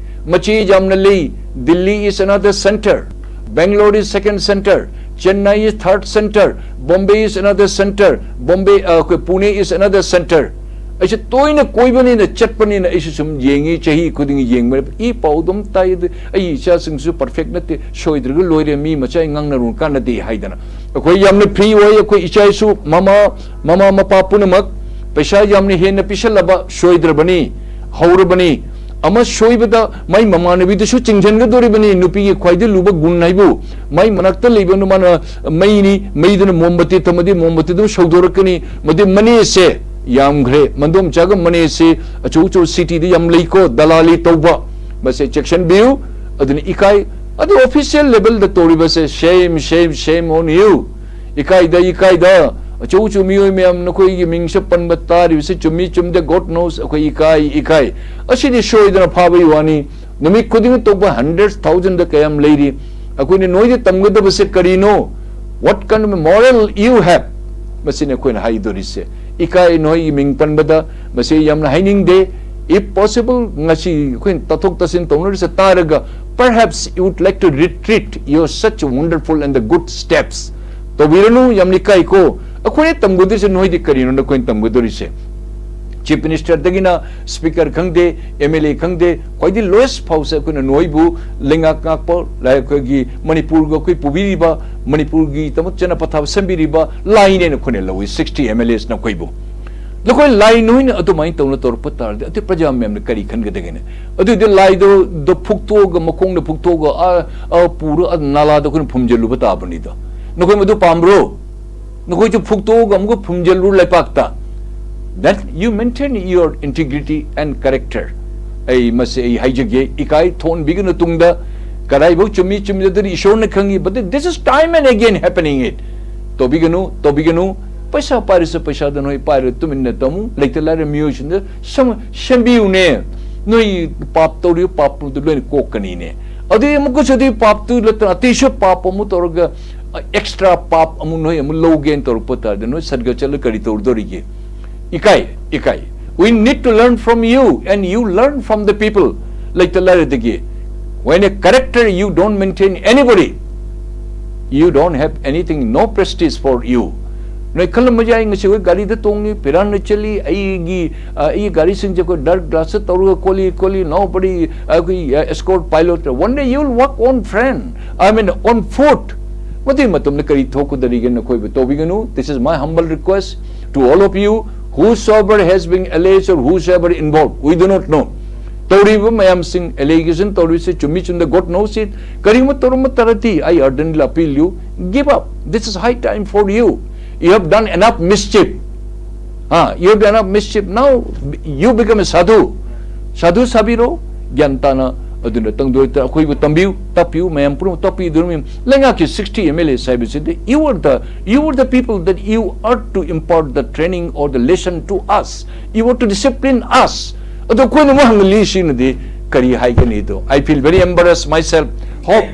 ꯃꯆꯦ ꯌꯥꯝꯅ ꯂꯩ꯫ Delhi is another center, Bangalore is second center, Chennai is third center, Bombay is another center, Bombay, ꯑ, ꯑꯩꯈꯣꯏ Pune is another center꯫ ꯑꯩꯁꯦ ꯇꯣꯏꯅ ꯀꯣꯏꯕꯅꯤꯅ, ꯆꯠꯄꯅꯤꯅ ꯑꯩꯁꯨ ꯁꯨꯝ ꯌꯦꯡꯉꯤ, ꯆꯍꯤ ꯈꯨꯗꯤꯡꯒꯤ ꯌꯦꯡꯕꯅꯦ꯫ ꯏ ꯄꯥꯎ ꯑꯗꯨꯝ ꯇꯥꯏ꯫ ꯑꯗꯨ ꯑꯩ ꯏꯆꯥꯁꯤꯡꯁꯨ perfect ꯅꯠꯇꯦ, ꯁꯣꯏꯗ꯭ꯔꯒ ꯂꯣꯏꯔꯦ, ꯃꯤ ꯃꯆꯥ ꯉꯥꯡꯅꯔꯨ ꯀꯥꯟꯅꯗꯦ ꯍꯥꯏꯗꯅ꯫ ꯑꯩꯈꯣꯏ ꯌꯥꯝꯅ free ꯑꯣꯏ, ꯑꯩꯈꯣꯏ ꯏꯆꯥ ꯏꯁꯨ, ꯃꯃꯥ, ꯃꯃꯥ ꯃꯄꯥ ꯄꯨꯝꯅꯃꯛ꯫ ꯄꯩꯁꯥ ꯌꯥꯝꯅ ꯍꯦꯟꯅ ꯄꯤꯁꯜꯂꯕ ꯁꯣꯏꯗ꯭ꯔꯕꯅꯤ, ꯍꯧꯔꯕꯅꯤ꯫ ꯑꯃ ꯁꯣꯏꯕꯗ ꯃꯥꯏ ꯃꯃꯥꯟꯅꯕꯤꯗꯨꯁꯨ ꯆꯤꯡꯁꯤꯟꯒꯗꯧꯔꯤꯕꯅꯤ꯫ ꯅꯨꯄꯤꯒꯤ ꯈ꯭ꯋꯥꯏꯗꯒꯤ ꯂꯨꯕ ꯒꯨꯟ ꯍꯥꯏꯕꯨ ꯃꯥꯏ ꯃꯅꯥꯛꯇ ꯂꯩꯕ ꯃꯥꯅ ꯃꯩꯅꯤ, ꯃꯩꯗꯨꯅ ꯃꯣꯝꯕꯇꯤ ꯊꯝꯃꯗꯤ ꯃꯣꯝꯕꯇꯤꯗꯨ ꯁꯧꯗꯣꯔꯛꯀꯅꯤ꯫ ꯃꯗꯨ ꯃꯅꯦꯁꯦ ꯌꯥꯝꯈ꯭ꯔꯦ, ꯃꯟꯗꯣꯝꯆꯥꯒ ꯃꯅꯦꯁꯦ ꯑꯆꯧ ꯑꯆꯧ ꯁꯤꯇꯤꯗ ꯌꯥꯝ ꯂꯩꯀꯣ, ꯗꯂꯥꯂꯤ ꯇꯧꯕ꯫ ꯃꯁꯦ ꯆꯦꯛꯁꯤꯟꯕꯤꯌꯨ꯫ ꯑꯗꯨꯅ ꯏꯀꯥꯏ, ꯑꯗꯨ ꯑꯣꯐꯤꯁꯤꯌꯦꯜ ꯂꯦꯚꯦꯜꯗ ꯇꯧꯔꯤꯕꯁꯦ, shame, shame, shame on you꯫ ꯏꯀꯥꯏꯗ, ꯏꯀꯥꯏꯗ꯫ ꯑꯆꯧ ꯑꯆꯧ ꯃꯤꯑꯣꯏ ꯃꯌꯥꯝ ꯅꯈꯣꯏꯒꯤ ꯃꯤꯡꯁꯦ ꯄꯟꯕ ꯇꯥꯔꯤꯕꯁꯦ ꯆꯨꯝꯃꯤ ꯆꯨꯝꯗꯦ, God knows, ꯑꯩꯈꯣꯏ ꯏꯀꯥꯏ, ꯏꯀꯥꯏ꯫ ꯑꯁꯤꯗꯤ ꯁꯣꯏꯗꯅ ꯐꯥꯕꯒꯤ ꯋꯥꯅꯤ꯫ ꯅꯨꯃꯤꯠ ꯈꯨꯗꯤꯡꯒꯤ ꯇꯧꯕ hundred thousand ꯀꯌꯥꯝ ꯂꯩꯔꯤ꯫ ꯑꯩꯈꯣꯏꯅ ꯅꯣꯏꯗ ꯇꯝꯒꯗꯕꯁꯦ ꯀꯔꯤꯅꯣ? What kind of moral you have? ꯃꯁꯤꯅ ꯑꯩꯈꯣꯏꯅ ꯍꯥꯏꯗꯣꯔꯤꯁꯦ꯫ ꯏꯀꯥꯏ, ꯅꯣꯏꯒꯤ ꯃꯤꯡ ꯄꯟꯕꯗ ꯃꯁꯤ ꯌꯥꯝꯅ ꯍꯥꯏꯅꯤꯡꯗꯦ꯫ If possible, ꯉꯁꯤ ꯑꯩꯈꯣꯏꯅ ꯇꯥꯊꯣꯛ ꯇꯥꯁꯤꯟ ꯇꯧꯅꯔꯤꯁꯦ ꯇꯥꯔꯒ, perhaps you would like to retreat your such wonderful and the good steps. ꯇꯧꯕꯤꯔꯅꯨ, ꯌꯥꯝ ꯏꯀꯥꯏꯀꯣ꯫ ꯑꯩꯈꯣꯏꯅ ꯇꯝꯒꯗꯣꯏꯁꯦ ꯅꯣꯏꯗꯤ ꯀꯔꯤꯅꯣ ꯅꯈꯣꯏꯅ ꯇꯝꯒꯗꯧꯔꯤꯁꯦ? ꯆꯤꯐ ꯃꯤꯅꯤꯁꯇꯔꯗꯒꯤꯅ ꯁ꯭ꯄꯤꯀꯔ ꯈꯪꯗꯦ, ꯑꯦꯝ ꯑꯦꯜ ꯑꯦ ꯈꯪꯗꯦ, ꯈ꯭ꯋꯥꯏꯗꯒꯤ ꯂꯣꯌꯦꯁ ꯐꯥꯎꯁꯦ ꯑꯩꯈꯣꯏꯅ ꯅꯣꯏꯕꯨ ꯂꯩꯉꯥꯛ ꯉꯥꯛꯄ, ꯂꯥꯏ-, ꯑꯩꯈꯣꯏꯒꯤ ꯃꯅꯤꯄꯨꯔꯒ ꯑꯩꯈꯣꯏ ꯄꯨꯕꯤꯔꯤꯕ, ꯃꯅꯤꯄꯨꯔꯒꯤꯗꯃꯛ ꯆꯠꯅ ꯄꯊꯥꯞ ꯁꯦꯝꯕꯤꯔꯤꯕ ꯂꯥꯏꯅꯦꯅ ꯑꯩꯈꯣꯏꯅ ꯂꯧꯏ, sixty M L As ꯅꯈꯣꯏꯕꯨ꯫ ꯅꯈꯣꯏ ꯂꯥꯏ ꯅꯣꯏꯅ ꯑꯗꯨꯃꯥꯏꯅ ꯇꯧꯅ ꯇꯧꯔꯛꯄ ꯇꯥꯔꯗꯤ ꯑꯇꯩ ꯄ꯭ꯔꯖꯥ ꯃꯌꯥꯝꯅ ꯀꯔꯤ ꯈꯟꯒꯗꯒꯦꯅꯦ? ꯑꯗꯨꯗꯤ ꯂꯥꯏꯗꯣ, ꯗꯣ ꯐꯨꯛꯇꯣꯛꯑꯒ, ꯃꯈꯣꯡꯗ ꯐꯨꯛꯇꯣꯛꯑꯒ, ꯑꯥ, ꯑꯥ, ꯄꯨꯔ ꯑꯥ ꯅꯥꯂꯥꯗ ꯑꯩꯈꯣꯏꯅ ꯐꯨꯝꯖꯤꯜꯂꯨꯕ ꯇꯥꯕꯅꯤꯗꯣ꯫ ꯅꯈꯣꯏ ꯃꯗꯨ ꯄꯥꯝꯕ꯭ꯔꯣ? ꯅꯈꯣꯏꯁꯨ ꯐꯨꯛꯇꯣꯛꯑꯒ ꯑꯃꯨꯛꯀ ꯐꯨꯝꯖꯤꯜꯂꯨ ꯂꯩꯄꯥꯛꯇ꯫ Then you maintain your integrity and character. ꯑꯩ ꯃꯁꯤ ꯑꯩ ꯍꯥꯏꯖꯒꯦ, ꯏꯀꯥꯏ ꯊꯣꯟꯕꯤꯒꯅꯨ ꯇꯨꯡꯗ꯫ ꯀꯗꯥꯏꯐꯥꯎ ꯆꯨꯝꯃꯤ ꯆꯨꯝꯗꯗꯗꯤ ꯏꯁꯣꯔꯅ ꯈꯪꯉꯤ, but this is time and again happening it. ꯇꯧꯕꯤꯒꯅꯨ, ꯇꯧꯕꯤꯒꯅꯨ꯫ ꯄꯩꯁꯥ ꯄꯥꯏꯔꯁꯨ ꯄꯩꯁꯥꯗ ꯅꯣꯏ ꯄꯥꯏꯔ ꯇꯨꯃꯤꯟꯅ ꯇꯝꯃꯨ꯫ ꯂꯩꯇ ꯂꯥꯏꯔ ꯃꯤꯑꯣꯏꯁꯤꯡꯗ ꯁꯦꯝ-, ꯁꯦꯝꯕꯤꯌꯨꯅꯦ꯫ ꯅꯣꯏ ꯄꯥꯞ ꯇꯧꯔꯤꯕ ꯄꯥꯞꯇꯨ ꯂꯣꯏꯅ ꯀꯣꯛꯀꯅꯤꯅꯦ꯫ ꯑꯗꯨꯗꯤ ꯑꯃꯨꯛꯀꯁꯨ ꯑꯗꯨꯒꯤ ꯄꯥꯞꯇꯨ ꯅꯠꯇꯅ ꯑꯇꯩꯁꯨ ꯄꯥꯞ ꯑꯃꯨꯛ ꯇꯧꯔꯒ, ꯑ, ꯑꯦꯛꯁꯇ꯭ꯔꯥ ꯄꯥꯞ ꯑꯃꯨꯛ ꯅꯣꯏ ꯑꯃꯨꯛ ꯂꯧꯒꯦꯅ ꯇꯧꯔꯛꯄ ꯇꯥꯔꯗꯤ ꯅꯣꯏ ꯁꯔꯒ ꯆꯠꯂ ꯀꯔꯤ ꯇꯧꯗꯣꯔꯤꯒꯦ? ꯏꯀꯥꯏ, ꯏꯀꯥꯏ꯫ We need to learn from you and you learn from the people. ꯂꯩꯇ ꯂꯥꯏꯔꯗꯒꯤ, when a character you don't maintain anybody, you don't have anything, no prestige for you. ꯅꯣꯏ ꯈꯜꯂꯝꯕ ꯌꯥꯏ, ꯉꯁꯤ ꯑꯩꯈꯣꯏ ꯒꯥꯔꯤꯗ ꯇꯣꯡꯉꯤ, ꯐꯤꯔꯥꯟꯅ ꯆꯠꯂꯤ, ꯑꯩꯒꯤ, ꯑ, ꯑꯩꯒꯤ ꯒꯥꯔꯤꯁꯤꯡꯁꯦ ꯑꯩꯈꯣꯏ ꯗꯥꯔꯛ ꯒ꯭ꯂꯥꯁꯇ ꯇꯧꯔꯒ ꯈꯣꯠꯂꯤ, ꯈꯣꯠꯂꯤ, nobody, ꯑꯩꯈꯣꯏ, ꯑ, escort pilot. One day you will walk on friend, I mean, on foot. ꯃꯗꯨꯒꯤ ꯃꯇꯝꯗ ꯀꯔꯤ ꯊꯣꯛꯀꯗꯧꯔꯤꯒꯦ ꯅꯈꯣꯏꯕꯨ? ꯇꯧꯕꯤꯒꯅꯨ꯫ This is my humble request to all of you, whosoever has been alleged or whosoever involved, we do not know. ꯇꯧꯔꯤꯕ ꯃꯌꯥꯝꯁꯤꯡ, allegation ꯇꯧꯔꯤꯕꯁꯤ ꯆꯨꯝꯃꯤ ꯆꯨꯝꯗ, God knows it. ꯀꯔꯤꯒꯨꯝꯕ ꯇꯧꯔꯝꯕ ꯇꯥꯔꯗꯤ, I urgently appeal you, give up. This is high time for you. You have done enough mischief. Ah, you have done enough mischief. Now you become a sadhu. ꯁꯥꯗꯨ ꯁꯥꯕꯤꯔꯣ, ꯒ꯭ꯌꯥꯟ ꯇꯥꯅ꯫ ꯑꯗꯨꯅ ꯇꯪꯗꯨ ꯑꯩꯈꯣꯏꯕꯨ ꯇꯝꯕꯤꯌꯨ, ꯇꯥꯛꯄꯤꯌꯨ, ꯃꯌꯥꯝ ꯄꯨꯝꯅꯃꯛ ꯇꯥꯛꯄꯤꯗꯨꯅ꯫ ꯂꯩꯉꯥꯛꯀꯤ sixty MLAs ꯍꯥꯏꯕꯁꯤꯗꯤ, you are the, you are the people that you are to impart the training or the lesson to us. You are to discipline us. ꯑꯗꯣ ꯑꯩꯈꯣꯏꯅ ꯑꯃꯨꯛ ꯍꯪꯂꯤ ꯁꯤꯅꯗꯤ ꯀꯔꯤ ꯍꯥꯏꯒꯅꯤꯗꯣ? I feel very embarrassed myself. Hope,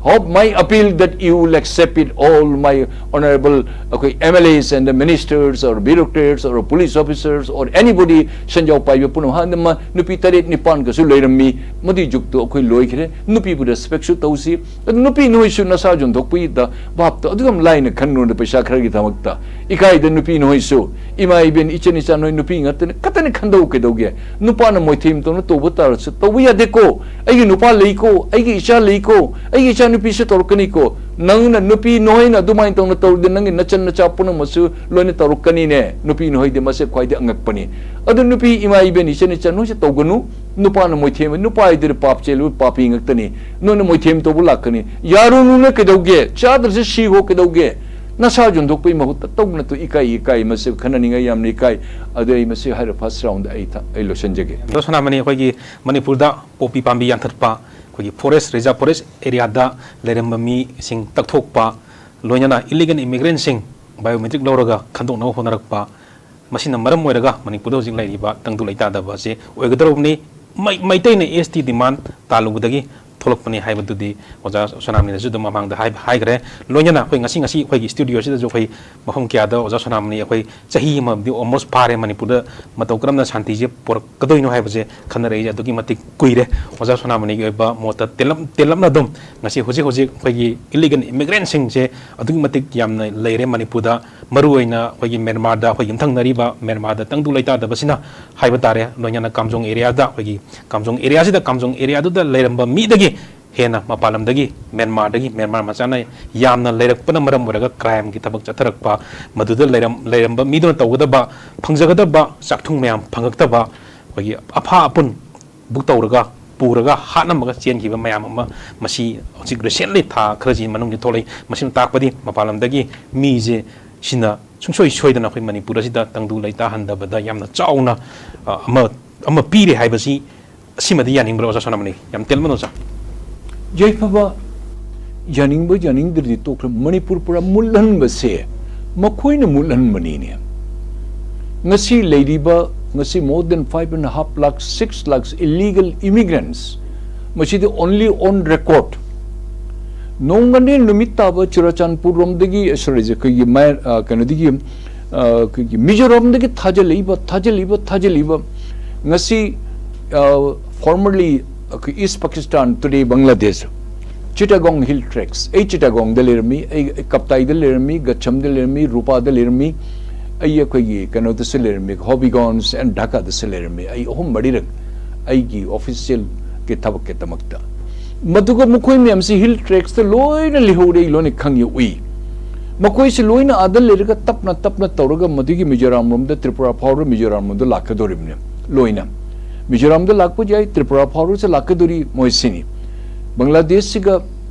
hope my appeal that you will accept it, all my honorable, ꯑꯩꯈꯣꯏ MLAs and the ministers or bureaucrats or police officers or anybody, ꯁꯦꯟꯖꯥꯎ ꯄꯥꯏꯕ ꯄꯨꯝꯅꯃꯛ꯫ ꯍꯥꯟꯅ ꯃ-, ꯅꯨꯄꯤ ꯇꯔꯦꯠ ꯅꯤꯄꯥꯟꯒꯁꯨ ꯂꯩꯔꯝꯃꯤ꯫ ꯃꯗꯨꯏ ꯖꯨꯛꯇꯨ ꯑꯩꯈꯣꯏ ꯂꯣꯏꯈ꯭ꯔꯦ꯫ ꯅꯨꯄꯤꯕꯨ respectꯁꯨ ꯇꯧꯁꯤ꯫ ꯑꯗꯨ ꯅꯨꯄꯤ ꯅꯣꯏꯁꯨ ꯅꯁꯥ ꯌꯣꯟꯊꯣꯛꯄꯒꯤꯗ ꯚꯥꯞꯇ ꯑꯗꯨ ꯌꯥꯝ ꯂꯥꯏꯅ ꯈꯟꯅꯨꯅ, ꯄꯩꯁꯥ ꯈꯔꯒꯤꯗꯃꯛꯇ꯫ ꯏꯀꯥꯏꯗ ꯅꯨꯄꯤ ꯅꯣꯏꯁꯨ, ꯏꯃꯥ ꯏꯕꯦꯟ, ꯏꯆꯟ ꯏꯆꯥ ꯅꯣꯏ ꯅꯨꯄꯤ ꯉꯥꯛꯇꯅꯤ, ꯈꯛꯇꯅꯤ ꯈꯟꯗꯧ ꯀꯩꯗꯧꯒꯦ? ꯅꯨꯄꯥꯅ ꯃꯣꯏꯊꯦꯝ ꯇꯧꯅ ꯇꯧꯕ ꯇꯥꯔꯁꯨ ꯇꯧꯕ ꯌꯥꯗꯦꯀꯣ꯫ ꯑꯩꯒꯤ ꯅꯨꯄꯥ ꯂꯩꯀꯣ, ꯑꯩꯒꯤ ꯏꯆꯥ ꯂꯩꯀꯣ, ꯑꯩꯒꯤ ꯏꯆꯥ ꯅꯨꯄꯤꯁꯨ ꯇꯧꯔꯛꯀꯅꯤꯀꯣ꯫ ꯅꯪꯅ ꯅꯨꯄꯤ ꯅꯣꯏꯅ ꯑꯗꯨꯃꯥꯏꯅ ꯇꯧꯅ ꯇꯧꯔꯗꯤ ꯅꯪꯒꯤ ꯅꯆꯟ ꯅꯆꯥ ꯄꯨꯝꯅꯃꯛꯁꯨ ꯂꯣꯏꯅ ꯇꯧꯔꯛꯀꯅꯤꯅꯦ꯫ ꯅꯨꯄꯤ ꯅꯣꯏꯗꯤ ꯃꯁꯦ ꯈ꯭ꯋꯥꯏꯗꯒꯤ ꯑꯉꯛꯄꯅꯤ꯫ ꯑꯗꯨ ꯅꯨꯄꯤ ꯏꯃꯥ ꯏꯕꯦꯟ ꯏꯆꯟ ꯏꯆꯥ ꯅꯣꯏꯁꯨ ꯇꯧꯒꯅꯨ꯫ ꯅꯨꯄꯥꯅ ꯃꯣꯏꯊꯦꯝ, ꯅꯨꯄꯥ ꯍꯥꯏꯗꯨꯗꯤ ꯄꯥꯞ ꯆꯦꯜꯂꯨ, ꯄꯥꯄꯤ ꯉꯥꯛꯇꯅꯤ꯫ ꯅꯣꯏꯅ ꯃꯣꯏꯊꯦꯝ ꯇꯧꯕ ꯂꯥꯛꯀꯅꯤ꯫ ꯌꯥꯔꯨꯅꯨꯅ ꯀꯩꯗꯧꯒꯦ? ꯆꯥꯗ꯭ꯔꯁꯨ ꯁꯤꯈꯣ ꯀꯩꯗꯧꯒꯦ? ꯅꯁꯥ ꯌꯣꯟꯊꯣꯛꯄꯒꯤ ꯃꯍꯨꯠꯇ ꯇꯧꯅ ꯇꯨ ꯏꯀꯥꯏ, ꯏꯀꯥꯏ, ꯃꯁꯤ ꯈꯟꯅꯅꯤꯡꯉꯥꯏ ꯌꯥꯝꯅ ꯏꯀꯥꯏ꯫ ꯑꯗꯨ ꯑꯩ ꯃꯁꯤ ꯍꯥꯏꯔ first roundꯗ ꯑꯩ ꯊ-, ꯑꯩ ꯂꯣꯏꯁꯤꯟꯖꯒꯦ꯫ ꯑꯗꯣ ꯁꯣꯅꯥꯃꯅꯤ, ꯑꯩꯈꯣꯏꯒꯤ ꯃꯅꯤꯄꯨꯔꯗ ꯄꯣꯄꯤ ꯄꯥꯝꯕꯤ ꯌꯥꯟꯊꯠꯄ, ꯑꯩꯈꯣꯏꯒꯤ forest, reserve forest areaꯗ ꯂꯩꯔꯝꯕ ꯃꯤꯁꯤꯡ ꯇꯛꯊꯣꯛꯄ, ꯂꯣꯏꯅꯅ illegal immigrantꯁꯤꯡ biometric ꯂꯧꯔꯒ ꯈꯟꯗꯣꯛꯅꯕ ꯍꯣꯠꯅꯔꯛꯄ, ꯃꯁꯤꯅ ꯃꯔꯝ ꯑꯣꯏꯔꯒ ꯃꯅꯤꯄꯨꯔꯗ ꯍꯧꯖꯤꯛ ꯂꯩꯔꯤꯕ ꯇꯪꯗꯨ ꯂꯩꯇꯥꯗꯕ ꯑꯁꯤ ꯑꯣꯏꯒꯗꯧꯔꯕꯅꯤ꯫ ꯃꯩ-, ꯃꯩꯇꯩꯅ ST demand ꯇꯥꯜꯂꯨꯕꯗꯒꯤ ꯊꯣꯛꯂꯛꯄꯅꯤ ꯍꯥꯏꯕꯗꯨꯗꯤ ꯑꯣꯖꯥ ꯁꯣꯅꯥꯃꯅꯤꯅꯁꯨ ꯑꯗꯨꯝ ꯃꯃꯥꯡꯗ ꯍꯥꯏ-, ꯍꯥꯏꯈ꯭ꯔꯦ꯫ ꯂꯣꯏꯅꯅ ꯑꯩꯈꯣꯏ ꯉꯁꯤ, ꯉꯁꯤ ꯑꯩꯈꯣꯏꯒꯤ studioꯁꯤꯗꯁꯨ ꯑꯩꯈꯣꯏ ꯃꯐꯝ ꯀꯌꯥꯗ ꯑꯣꯖꯥ ꯁꯣꯅꯥꯃꯅꯤ ꯑꯩꯈꯣꯏ ꯆꯍꯤ ꯑꯃꯗꯤ almost ꯐꯥꯔꯦ ꯃꯅꯤꯄꯨꯔꯗ ꯃꯇꯧ ꯀꯔꯝꯅ ꯁꯥꯟꯇꯤꯁꯦ ꯄꯨꯔꯛꯀꯗꯣꯏꯅꯣ ꯍꯥꯏꯕꯁꯦ ꯈꯟꯅꯔꯛꯏꯁꯦ ꯑꯗꯨꯛꯀꯤ ꯃꯇꯤꯛ ꯀꯨꯏꯔꯦ꯫ ꯑꯣꯖꯥ ꯁꯣꯅꯥꯃꯅꯤꯒꯤ ꯑꯣꯏꯕ ꯃꯣꯠꯇ ꯇꯦꯜꯂꯞ-, ꯇꯦꯜꯂꯞꯅ ꯑꯗꯨꯝ ꯉꯁꯤ ꯍꯧꯖꯤꯛ ꯍꯧꯖꯤꯛ ꯑꯩꯈꯣꯏꯒꯤ illegal immigrantꯁꯤꯡꯁꯦ ꯑꯗꯨꯛꯀꯤ ꯃꯇꯤꯛ ꯌꯥꯝꯅ ꯂꯩꯔꯦ ꯃꯅꯤꯄꯨꯔꯗ꯫ ꯃꯔꯨꯑꯣꯏꯅ ꯑꯩꯈꯣꯏꯒꯤ ꯃ꯭ꯌꯥꯟꯃꯥꯔꯗ ꯑꯩꯈꯣꯏꯒꯤ ꯌꯨꯝꯊꯪꯅꯔꯤꯕ ꯃ꯭ꯌꯥꯟꯃꯥꯔꯗ ꯇꯪꯗꯨ ꯂꯩꯇꯥꯗꯕꯁꯤꯅ ꯍꯥꯏꯕ ꯇꯥꯔꯦ, ꯂꯣꯏꯅꯅ ꯀꯥꯝꯖꯣꯡ areaꯗ, ꯑꯩꯈꯣꯏꯒꯤ ꯀꯥꯝꯖꯣꯡ areaꯁꯤꯗ, ꯀꯥꯝꯖꯣꯡ areaꯗꯨꯗ ꯂꯩꯔꯝꯕ ꯃꯤꯗꯒꯤ ꯍꯦꯟꯅ ꯃꯄꯥꯟ ꯂꯝꯗꯒꯤ, ꯃ꯭ꯌꯥꯟꯃꯥꯔꯗꯒꯤ, ꯃ꯭ꯌꯥꯟꯃꯥꯔ ꯃꯆꯥꯅ ꯌꯥꯝꯅ ꯂꯩꯔꯛꯄꯅ ꯃꯔꯝ ꯑꯣꯏꯔꯒ crimeꯒꯤ ꯊꯕꯛ ꯆꯠꯊꯔꯛꯄ, ꯃꯗꯨꯗ ꯂꯩꯔꯝ-, ꯂꯩꯔꯝꯕ ꯃꯤꯗꯨꯅ ꯇꯧꯒꯗꯕ, ꯐꯪꯖꯒꯗꯕ ꯆꯥꯛꯊꯨꯡ ꯃꯌꯥꯝ ꯐꯪꯉꯛꯇꯕ, ꯑꯩꯈꯣꯏꯒꯤ ꯑꯐꯥ ꯑꯄꯨꯟ ꯕꯨꯛ ꯇꯧꯔꯒ ꯄꯨꯔꯒ ꯍꯥꯠꯂꯝꯃꯒ ꯆꯦꯟꯈꯤꯕ ꯃꯌꯥꯝ ꯑꯃ ꯃꯁꯤ ꯍꯧꯖꯤꯛ recently ꯊꯥ ꯈꯔꯁꯤ ꯃꯅꯨꯡꯗ ꯊꯣꯛꯂꯛꯏ꯫ ꯃꯁꯤꯅ ꯇꯥꯛꯄꯗꯤ ꯃꯄꯥꯟ ꯂꯝꯗꯒꯤ ꯃꯤꯁꯦ ꯁꯤꯅ ꯁꯨꯡꯁꯣꯏ ꯁꯣꯏꯗꯅ ꯑꯩꯈꯣꯏ ꯃꯅꯤꯄꯨꯔ ꯑꯁꯤꯗ ꯇꯪꯗꯨ ꯂꯩꯇꯥꯍꯟꯗꯕꯗ ꯌꯥꯝꯅ ꯆꯥꯎꯅ, ꯑ, ꯑꯃ, ꯑꯃ ꯄꯤꯔꯦ ꯍꯥꯏꯕꯁꯤ, ꯑꯁꯤꯃꯗꯤ ꯌꯥꯅꯤꯡꯕ꯭ꯔꯥ, ꯑꯣꯖꯥ ꯁꯣꯅꯥꯃꯅꯤ? ꯌꯥꯝ ꯇꯦꯜꯂꯕꯗ, ꯑꯣꯖꯥ꯫ ꯌꯥꯏꯐꯕ, ꯌꯥꯅꯤꯡꯕ ꯌꯥꯅꯤꯡꯗ꯭ꯔꯗꯤ ꯇꯣꯛꯈ꯭ꯔꯦ, ꯃꯅꯤꯄꯨꯔ ꯄꯨꯔꯥ ꯃꯨꯠꯍꯟꯕꯁꯦ ꯃꯈꯣꯏꯅ ꯃꯨꯠꯍꯟꯕꯅꯤꯅꯦ꯫ ꯉꯁꯤ ꯂꯩꯔꯤꯕ, ꯉꯁꯤ more than five and a half lakh, six lakhs illegal immigrants, ꯃꯁꯤꯗꯤ only on record꯫ ꯅꯣꯡꯉꯥꯟꯕ ꯅꯨꯃꯤꯠ ꯇꯥꯕ ꯆꯨꯔꯥꯆꯥꯟꯄꯨꯔ ꯔꯣꯝꯗꯒꯤ, sorry, ꯑꯩꯈꯣꯏꯒꯤ ꯃꯌꯥ-, ꯑ, ꯀꯩꯅꯣꯗꯒꯤ, ꯑ, ꯑꯩꯈꯣꯏꯒꯤ ꯃꯤꯖꯣꯔꯥꯝꯗꯒꯤ ꯊꯥꯖꯤꯜꯂꯛꯏꯕ, ꯊꯥꯖꯤꯜꯂꯛꯏꯕ, ꯊꯥꯖꯤꯜꯂꯛꯏꯕ꯫ ꯉꯁꯤ, ꯑ, formerly ꯑꯩꯈꯣꯏ East Pakistan, today Bangladesh, Chittagong Hill Tracts, ꯑꯩ ꯆꯤꯇꯥꯒꯣꯡꯗ ꯂꯩꯔꯝꯃꯤ, ꯑꯩ ꯀꯞꯇꯥꯏꯗ ꯂꯩꯔꯝꯃꯤ, ꯒꯠꯁꯝꯗ ꯂꯩꯔꯝꯃꯤ, ꯔꯨꯄꯥꯗ ꯂꯩꯔꯝꯃꯤ, ꯑꯩ ꯑꯩꯈꯣꯏꯒꯤ ꯀꯩꯅꯣꯗꯁꯨ ꯂꯩꯔꯝꯃꯤ, ꯍꯣꯕꯤꯒꯣꯟꯁ and ꯙꯥꯀꯥꯗꯁꯨ ꯂꯩꯔꯝꯃꯤ꯫ ꯑꯩ ꯑꯍꯨꯝ ꯃꯔꯤꯔꯛ ꯑꯩꯒꯤ officialꯒꯤ ꯊꯕꯛꯀꯤꯗꯃꯛꯇ꯫ ꯃꯗꯨꯒ ꯃꯈꯣꯏ ꯃꯌꯥꯝꯁꯤ Hill Tractsꯇ ꯂꯣꯏꯅ ꯂꯩꯍꯧꯔꯦ, ꯑꯩ ꯂꯣꯏꯅ ꯈꯪꯉꯤ, ꯎꯏ꯫ ꯃꯈꯣꯏꯁꯤ ꯂꯣꯏꯅ ꯑꯥꯗ ꯂꯩꯔꯒ ꯇꯞꯅ ꯇꯞꯅ ꯇꯧꯔꯒ ꯃꯗꯨꯒꯤ ꯃꯤꯖꯣꯔꯥꯝ ꯂꯣꯝꯗ, ꯇ꯭ꯔꯤꯄꯨꯔꯥ ꯐꯥꯎꯔ ꯃꯤꯖꯣꯔꯥꯝ ꯂꯣꯝꯗ ꯂꯥꯛꯀꯗꯧꯔꯤꯕꯅꯤ ꯂꯣꯏꯅ꯫ ꯃꯤꯖꯣꯔꯥꯝꯗ ꯂꯥꯛꯄ ꯌꯥꯏ, ꯇ꯭ꯔꯤꯄꯨꯔꯥ ꯐꯥꯎꯔꯁꯨ ꯂꯥꯛꯀꯗꯧꯔꯤ ꯃꯣꯏꯁꯤꯅꯤ꯫ ꯕꯪꯒ꯭ꯂꯥꯗꯦꯁꯁꯤꯒ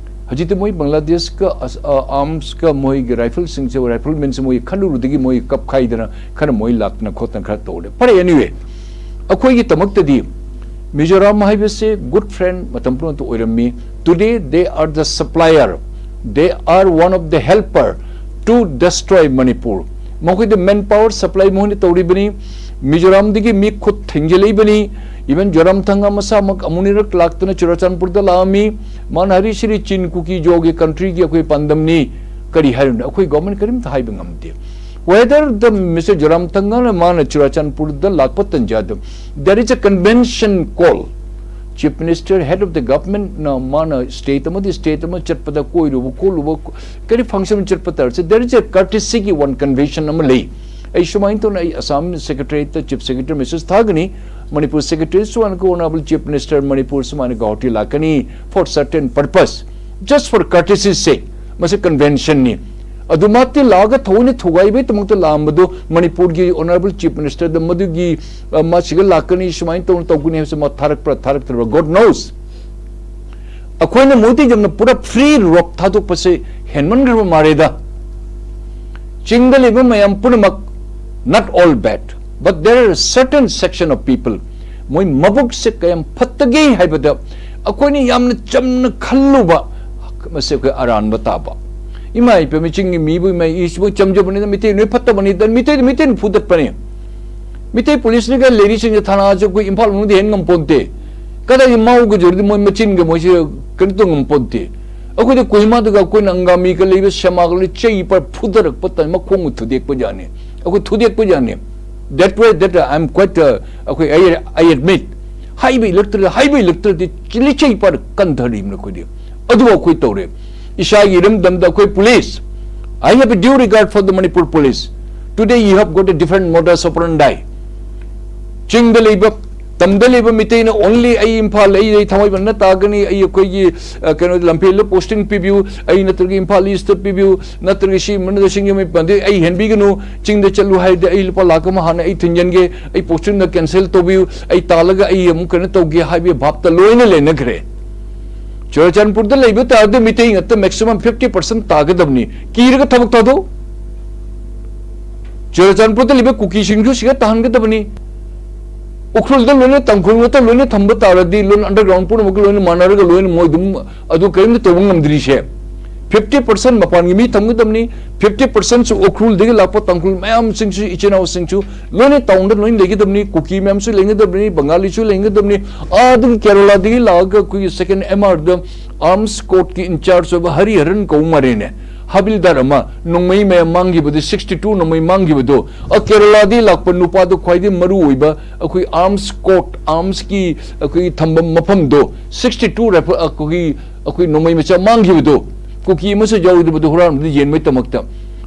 ꯍꯧꯖꯤꯛꯇꯤ ꯃꯣꯏ ꯕꯪꯒ꯭ꯂꯥꯗꯦꯁꯀ ꯑꯁ-, ꯑ, armsꯀ ꯃꯣꯏꯒꯤ rifleꯁꯤꯡꯁꯦ, riflemenꯁꯦ ꯃꯣꯏ ꯈꯜꯂꯨꯔꯨꯗꯒꯤ ꯃꯣꯏ ꯀꯞꯈꯥꯏꯗꯅ ꯈꯔ ꯃꯣꯏ ꯂꯥꯛꯇꯅ ꯈꯣꯠꯇꯅ ꯈꯔ ꯇꯧꯔꯦ꯫ ꯐꯔꯦ, anyway, ꯑꯩꯈꯣꯏꯒꯤꯗꯃꯛꯇꯗꯤ ꯃꯤꯖꯣꯔꯥꯝ ꯍꯥꯏꯕꯁꯦ good friend ꯃꯇꯝ ꯄꯨꯝꯅꯃꯛꯇ ꯑꯣꯏꯔꯝꯃꯤ꯫ Today they are the supplier, they are one of the helper to destroy Manipur. ꯃꯈꯣꯏꯗ manpower supply ꯃꯈꯣꯏꯅ ꯇꯧꯔꯤꯕꯅꯤ꯫ ꯃꯤꯖꯣꯔꯥꯝꯗꯒꯤ ꯃꯤ ꯈꯨꯠ ꯊꯤꯡꯖꯤꯜꯂꯛꯏꯕꯅꯤ꯫ Even ꯖꯣꯔꯥꯝꯊꯪꯒ ꯃꯁꯥꯃꯛ ꯑꯃꯨꯛ ꯑꯅꯤꯔꯛ ꯂꯥꯛꯇꯨꯅ ꯆꯨꯔꯥꯆꯥꯟꯄꯨꯔꯗ ꯂꯥꯛꯑꯝꯃꯤ꯫ ꯃꯥꯅ ꯍꯥꯏꯔꯤ, ꯁꯤꯗꯤ ꯆꯤꯟ ꯀꯨꯀꯤ ꯖꯣꯒꯤ countryꯒꯤ ꯑꯩꯈꯣꯏ ꯄꯥꯟꯗꯝꯅꯤ꯫ ꯀꯔꯤ ꯍꯥꯏꯔꯨꯅꯤ? ꯑꯩꯈꯣꯏ government ꯀꯔꯤꯝꯇ ꯍꯥꯏꯕ ꯉꯝꯗꯦ꯫ Whether the Mister ꯖꯣꯔꯥꯝꯊꯪꯒꯅ ꯃꯥꯅ ꯆꯨꯔꯥꯆꯥꯟꯄꯨꯔꯗ ꯂꯥꯛꯄ ꯇꯟꯖꯥꯗ, there is a convention call. Chief Minister, head of the governmentꯅ ꯃꯥꯅ state ꯑꯃꯗꯤ state ꯑꯃ ꯆꯠꯄꯗ ꯀꯣꯏꯔꯨꯕ ꯈꯣꯠꯂꯨꯕ, ꯀꯔꯤ function ꯆꯠꯄ ꯇꯥꯔꯁꯨ, there is a courtesyꯒꯤ one convention ꯑꯃ ꯂꯩ꯫ ꯑꯩ ꯁꯨꯃꯥꯏꯅ ꯇꯧꯅ ꯑꯩ ꯑꯁꯥꯝ secretariatꯇ chief secretary message ꯊꯥꯒꯅꯤ, ꯃꯅꯤꯄꯨꯔ secretary ꯁꯨꯃꯥꯏꯅ honorable chief minister ꯃꯅꯤꯄꯨꯔ ꯁꯨꯃꯥꯏꯅ ꯒꯧꯍꯥꯇꯤ ꯂꯥꯛꯀꯅꯤ for certain purpose, just for courtesy's sake꯫ ꯃꯁꯤ conventionꯅꯤ꯫ ꯑꯗꯨ ꯃꯥꯗꯤ ꯂꯥꯛꯑꯒ ꯊꯑꯣꯏꯅ ꯊꯨꯒꯥꯏꯕꯒꯤꯗꯃꯛꯇ ꯂꯥꯛꯑꯝꯕꯗꯣ ꯃꯅꯤꯄꯨꯔꯒꯤ ꯑꯣꯅꯔꯦꯕꯜ ꯆꯤꯐ ꯃꯤꯅꯤꯁꯇꯔꯗ ꯃꯗꯨꯒꯤ, ꯑ, ꯃꯥ ꯁꯤꯒ ꯂꯥꯛꯀꯅꯤ, ꯁꯨꯃꯥꯏꯅ ꯇꯧꯅ ꯇꯧꯒꯅꯤ ꯍꯥꯏꯕꯁꯦ ꯃꯥ ꯊꯥꯔꯛꯄ꯭ꯔꯥ ꯊꯥꯔꯛꯇ꯭ꯔꯕ꯭ꯔꯥ, God knows. ꯑꯩꯈꯣꯏꯅ ꯃꯣꯗꯤꯒꯨꯝꯅ ꯄꯨꯔꯥ ꯐ꯭ꯔꯤ ꯔꯣꯞ ꯊꯥꯗꯣꯛꯄꯁꯦ ꯍꯦꯟꯃꯟꯈ꯭ꯔꯕ ꯃꯥꯜꯂꯦꯗ꯫ ꯆꯤꯡꯗ ꯂꯩꯕ ꯃꯌꯥꯝ ꯄꯨꯝꯅꯃꯛ, not all bad, but there are certain section of people, ꯃꯣꯏ ꯃꯕꯨꯛꯁꯦ ꯀꯌꯥꯝ ꯐꯠꯇꯒꯦ ꯍꯥꯏꯕꯗ ꯑꯩꯈꯣꯏꯅ ꯌꯥꯝꯅ ꯆꯝꯅ ꯈꯜꯂꯨꯕ, ꯃꯁꯤ ꯑꯩꯈꯣꯏ ꯑꯔꯥꯟꯕ ꯇꯥꯕ꯫ ꯏꯃꯥ ꯏꯄꯦꯝꯃ, ꯆꯤꯡꯒꯤ ꯃꯤꯕꯨ, ꯏꯃꯥ ꯏꯁꯤꯕꯨ ꯆꯝꯖꯕꯅꯤꯗ, ꯃꯤꯇꯩ ꯅꯣꯏ ꯐꯠꯇꯕꯅꯤꯗ, ꯃꯤꯇꯩꯗꯤ ꯃꯤꯇꯩꯅ ꯐꯨꯗꯠꯄꯅꯤ꯫ ꯃꯤꯇꯩ ꯄꯨꯂꯤꯁꯅꯒ ꯂꯩꯔꯤꯁꯤꯡꯁꯦ ꯊꯥꯅꯥꯁꯦ ꯑꯩꯈꯣꯏ ꯏꯝꯐꯥꯜ ꯃꯅꯨꯡꯗ ꯍꯦꯟ ꯉꯝꯄꯣꯟꯇꯦ꯫ ꯀꯗꯥꯏꯗꯒꯤ ꯃꯥꯎꯒ ꯖꯣꯔꯗꯤ ꯃꯣꯏ ꯃꯆꯤꯟꯒ ꯃꯣꯏꯁꯦ ꯀꯩꯅꯣ ꯇꯧ ꯉꯝꯄꯣꯟꯇꯦ꯫ ꯑꯩꯈꯣꯏꯗꯤ ꯀꯣꯍꯤꯃꯥꯗꯒ ꯑꯩꯈꯣꯏꯅ ꯑꯪꯒꯥꯃꯤꯒ ꯂꯩꯕ ꯁꯦꯃꯥꯒ ꯂꯩ ꯆꯩ ꯄꯥꯏ ꯐꯨꯊꯔꯛꯄ ꯇꯥꯏ, ꯃꯈꯣꯡ ꯊꯨꯗꯦꯛꯄ ꯖꯥꯠꯅꯤ꯫ ꯑꯩꯈꯣꯏ ꯊꯨꯗꯦꯛꯄ ꯖꯥꯠꯅꯤ꯫ That way that I am quite, uh, ꯑꯩꯈꯣꯏ, I, I admit, ꯍꯥꯏꯕ ꯏꯜꯂꯛꯇ꯭ꯔꯗꯤ, ꯍꯥꯏꯕ ꯏꯜꯂꯛꯇ꯭ꯔꯗꯤ ꯂꯤꯆꯩ ꯄꯥꯏꯔ ꯀꯟꯊꯔꯤꯕꯅꯤ ꯑꯩꯈꯣꯏꯗꯤ꯫ ꯑꯗꯨꯕꯨ ꯑꯩꯈꯣꯏ ꯇꯧꯔꯦ꯫ ꯏꯁꯥꯒꯤ ꯏꯔꯝꯗꯝꯗ ꯑꯩꯈꯣꯏ police, I have a due regard for the Manipur police. Today you have got a different modus operandi. ꯆꯤꯡꯗ ꯂꯩꯕ, ꯇꯝꯗ ꯂꯩꯕ ꯃꯤꯇꯩꯅ only ꯑꯩ ꯏꯝꯐꯥꯜ, ꯑꯩ, ꯑꯩ ꯊꯥꯡꯃꯩꯕꯟꯗ ꯇꯥꯒꯅꯤ, ꯑꯩ ꯑꯩꯈꯣꯏꯒꯤ, ꯑ, ꯀꯩꯅꯣ, ꯂꯝꯐꯦꯜꯗ posting ꯄꯤꯕꯤꯌꯨ, ꯑꯩ ꯅꯠꯇ꯭ꯔꯒ ꯏꯝꯐꯥꯜ ꯏꯁꯇ ꯄꯤꯕꯤꯌꯨ, ꯅꯠꯇ꯭ꯔꯒ ꯁꯤ ꯃꯅꯨꯡꯗ ꯁꯤꯡꯖꯃꯩ ꯄꯥꯟꯗꯦ, ꯑꯩ ꯍꯦꯟꯕꯤꯒꯅꯨ, ꯆꯤꯡꯗ ꯆꯠꯂꯨ ꯍꯥꯏꯔꯗꯤ ꯑꯩ ꯂꯨꯄꯥ ꯂꯥꯛ ꯑꯃ ꯍꯥꯟꯅ ꯑꯩ ꯊꯤꯟꯖꯟꯒꯦ, ꯑꯩ postingꯗ cancel ꯇꯧꯕꯤꯌꯨ, ꯑꯩ ꯇꯥꯜꯂꯒ ꯑꯩ ꯑꯃꯨꯛ ꯀꯩꯅꯣ ꯇꯧꯒꯦ ꯍꯥꯏꯕꯒꯤ ꯚꯥꯞꯇ ꯂꯣꯏꯅ ꯂꯩꯅꯈ꯭ꯔꯦ꯫ ꯆꯨꯔꯆꯥꯟꯄꯨꯔꯗ ꯂꯩꯕ ꯇꯥꯔꯗꯤ ꯃꯤꯇꯩ ꯉꯥꯛꯇ maximum fifty percent ꯇꯥꯒꯗꯕꯅꯤ꯫ ꯀꯤꯔꯒ ꯊꯕꯛ ꯊꯥꯗꯧ꯫ ꯆꯨꯔꯆꯥꯟꯄꯨꯔꯗ ꯂꯩꯕ ꯀꯨꯀꯤꯁꯤꯡꯁꯨ ꯁꯤꯒ ꯇꯥꯍꯟꯒꯗꯕꯅꯤ꯫ ꯎꯈ꯭ꯔꯨꯜꯗ ꯂꯣꯏꯅ ꯇꯥꯡꯈꯨꯜ ꯉꯥꯛꯇ ꯂꯣꯏꯅ ꯊꯝꯕ ꯇꯥꯔꯗꯤ, ꯂꯣꯏꯅ underground ꯄꯨꯝꯅꯃꯛ ꯂꯣꯏꯅ ꯃꯥꯟꯅꯔꯒ ꯂꯣꯏꯅ ꯃꯣꯏ ꯑꯗꯨꯝ ꯑꯗꯨ ꯀꯔꯤꯝꯇ ꯇꯧꯕ ꯉꯝꯗ꯭ꯔꯤꯁꯦ꯫ Fifty percent ꯃꯄꯥꯟꯒꯤ ꯃꯤ ꯊꯝꯒꯗꯕꯅꯤ, fifty percentꯁꯨ ꯎꯈ꯭ꯔꯨꯜꯗꯒꯤ ꯂꯥꯛꯄ ꯇꯥꯡꯈꯨꯜ ꯃꯌꯥꯝꯁꯤꯡꯁꯨ, ꯏꯆꯤꯟ ꯏꯅꯥꯎꯁꯤꯡꯁꯨ ꯂꯣꯏꯅ townꯗ ꯂꯣꯏꯅ ꯂꯩꯒꯗꯕꯅꯤ, ꯀꯨꯀꯤ ꯃꯌꯥꯝꯁꯨ ꯂꯩꯒꯗꯕꯅꯤ, ꯕꯪꯒꯥꯂꯤꯁꯨ ꯂꯩꯒꯗꯕꯅꯤ꯫ ꯑꯥꯗꯒꯤ ꯀꯦꯔꯂꯥꯗꯒꯤ ꯂꯥꯛꯑꯒ ꯑꯩꯈꯣꯏꯒꯤ second MRꯗ arms courtꯀꯤ in charge ꯑꯣꯏꯕ ꯍꯔꯤꯍꯔꯟ ꯀꯧꯕ ꯃꯥꯔꯦꯅꯦ, ꯍꯕꯤꯜꯗꯥꯔ ꯑꯃ, ꯅꯣꯡꯃꯩ ꯃꯌꯥꯝ ꯃꯥꯡꯈꯤꯕꯗꯣ, sixty two ꯅꯣꯡꯃꯩ ꯃꯥꯡꯈꯤꯕꯗꯣ, ꯑ, ꯀꯦꯔꯂꯥꯗꯒꯤ ꯂꯥꯛꯄ ꯅꯨꯄꯥꯗꯣ ꯈ꯭ꯋꯥꯏꯗꯒꯤ ꯃꯔꯨ ꯑꯣꯏꯕ ꯑꯩꯈꯣꯏ arms court, armsꯀꯤ ꯑꯩꯈꯣꯏꯒꯤ ꯊꯝꯕ ꯃꯐꯝꯗꯣ, sixty two rifle, ꯑꯩꯈꯣꯏꯒꯤ, ꯑꯩꯈꯣꯏ ꯅꯣꯡꯃꯩ ꯃꯆꯥ ꯃꯥꯡꯈꯤꯕꯗꯣ, ꯀꯨꯀꯤ ꯑꯃꯁꯨ ꯌꯥꯎꯗꯕꯗꯣ ꯍꯨꯔꯥꯟꯕꯗ ꯌꯦꯟꯕꯩꯗꯃꯛꯇ꯫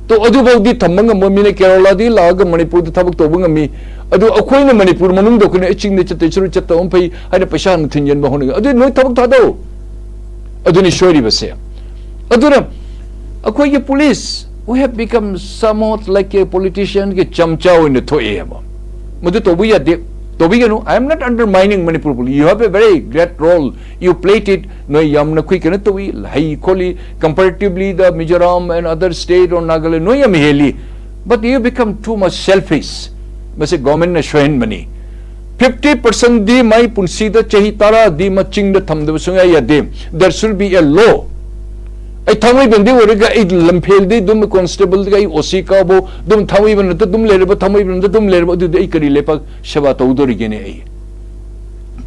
ꯇꯣ, ꯑꯗꯨꯐꯥꯎꯗꯤ ꯊꯝꯕ ꯉꯝꯕ ꯃꯤꯅ ꯀꯦꯔꯂꯥꯗꯒꯤ ꯂꯥꯛꯑꯒ ꯃꯅꯤꯄꯨꯔꯗ ꯊꯕꯛ ꯇꯧꯕ ꯉꯝꯃꯤ꯫ ꯑꯗꯨ ꯑꯩꯈꯣꯏꯅ ꯃꯅꯤꯄꯨꯔ ꯃꯅꯨꯡꯗ ꯑꯩꯈꯣꯏꯅ, "ꯑꯩ ꯆꯤꯡꯗ ꯆꯠꯇꯣꯏ ꯁꯔꯨꯛ ꯆꯠꯇꯕ ꯑꯃ ꯐꯩ" ꯍꯥꯏꯅ ꯄꯩꯁꯥ ꯍꯥꯟꯅ ꯊꯤꯟꯖꯤꯟꯕ ꯍꯧꯅꯒ, ꯑꯗꯨ ꯅꯣꯏ ꯊꯕꯛ ꯊꯥꯗꯧ꯫ ꯑꯗꯨꯅꯤ ꯁꯣꯏꯔꯤꯕꯁꯦ꯫ ꯑꯗꯨꯅ ꯑꯩꯈꯣꯏꯒꯤ police We have become somewhat like a politician ꯒꯤ ꯆꯝꯆꯥ ꯑꯣꯏꯅ ꯊꯣꯛꯑꯦꯕ꯫ ꯃꯗꯨ ꯇꯧꯕ ꯌꯥꯗꯦ, ꯇꯧꯕꯤꯒꯅꯨ. I am not undermining Manipur police. You have a very great role. You played it. ꯅꯣꯏ ꯌꯥꯝꯅ ꯈꯨꯏ ꯀꯩꯅꯣ ꯇꯧꯏ, ꯍꯩ ꯈꯣꯠꯂꯤ. Comparatively, the Mizoram and other state or Nagaland, ꯅꯣꯏ ꯌꯥꯝ ꯍꯦꯜꯂꯤ. But you become too much selfish. ꯃꯁꯤ ꯒꯣꯔꯃꯦꯟꯅ ꯁꯣꯏꯍꯟꯕꯅꯤ꯫ ꯐꯤꯐꯇꯤ ꯄꯥꯔꯁꯦꯟꯗꯤ ꯃꯥꯏ ꯄꯨꯟꯁꯤꯗ ꯆꯍꯤ ꯇꯔꯥꯗꯤ ꯃꯆꯤꯡꯗ ꯊꯝꯗꯕ ꯁꯨꯡꯌꯥ ꯌꯥꯗꯦ꯫ There should be a law. ꯑꯩ ꯊꯥꯡꯃꯩꯕꯟꯗꯤ ꯑꯣꯏꯔꯒ ꯑꯩ ꯂꯝꯐꯦꯜꯗꯤ ꯑꯗꯨꯝ ꯀꯣꯟꯁꯇꯦꯕꯜꯗꯒ ꯑꯩ ꯑꯣ ꯁꯤ ꯀꯥꯕꯣ ꯑꯗꯨꯝ ꯊꯥꯡꯃꯩꯕꯟꯗ ꯑꯗꯨꯝ ꯂꯩꯔꯕ, ꯊꯥꯡꯃꯩꯕꯟꯗ ꯑꯗꯨꯝ ꯂꯩꯔꯕ, ꯑꯗꯨꯗꯤ ꯑꯩ ꯀꯔꯤ ꯂꯩꯄꯥꯛ ꯁꯦꯕꯥ ꯇꯧꯗꯣꯔꯤꯒꯦꯅꯦ? ꯑꯩ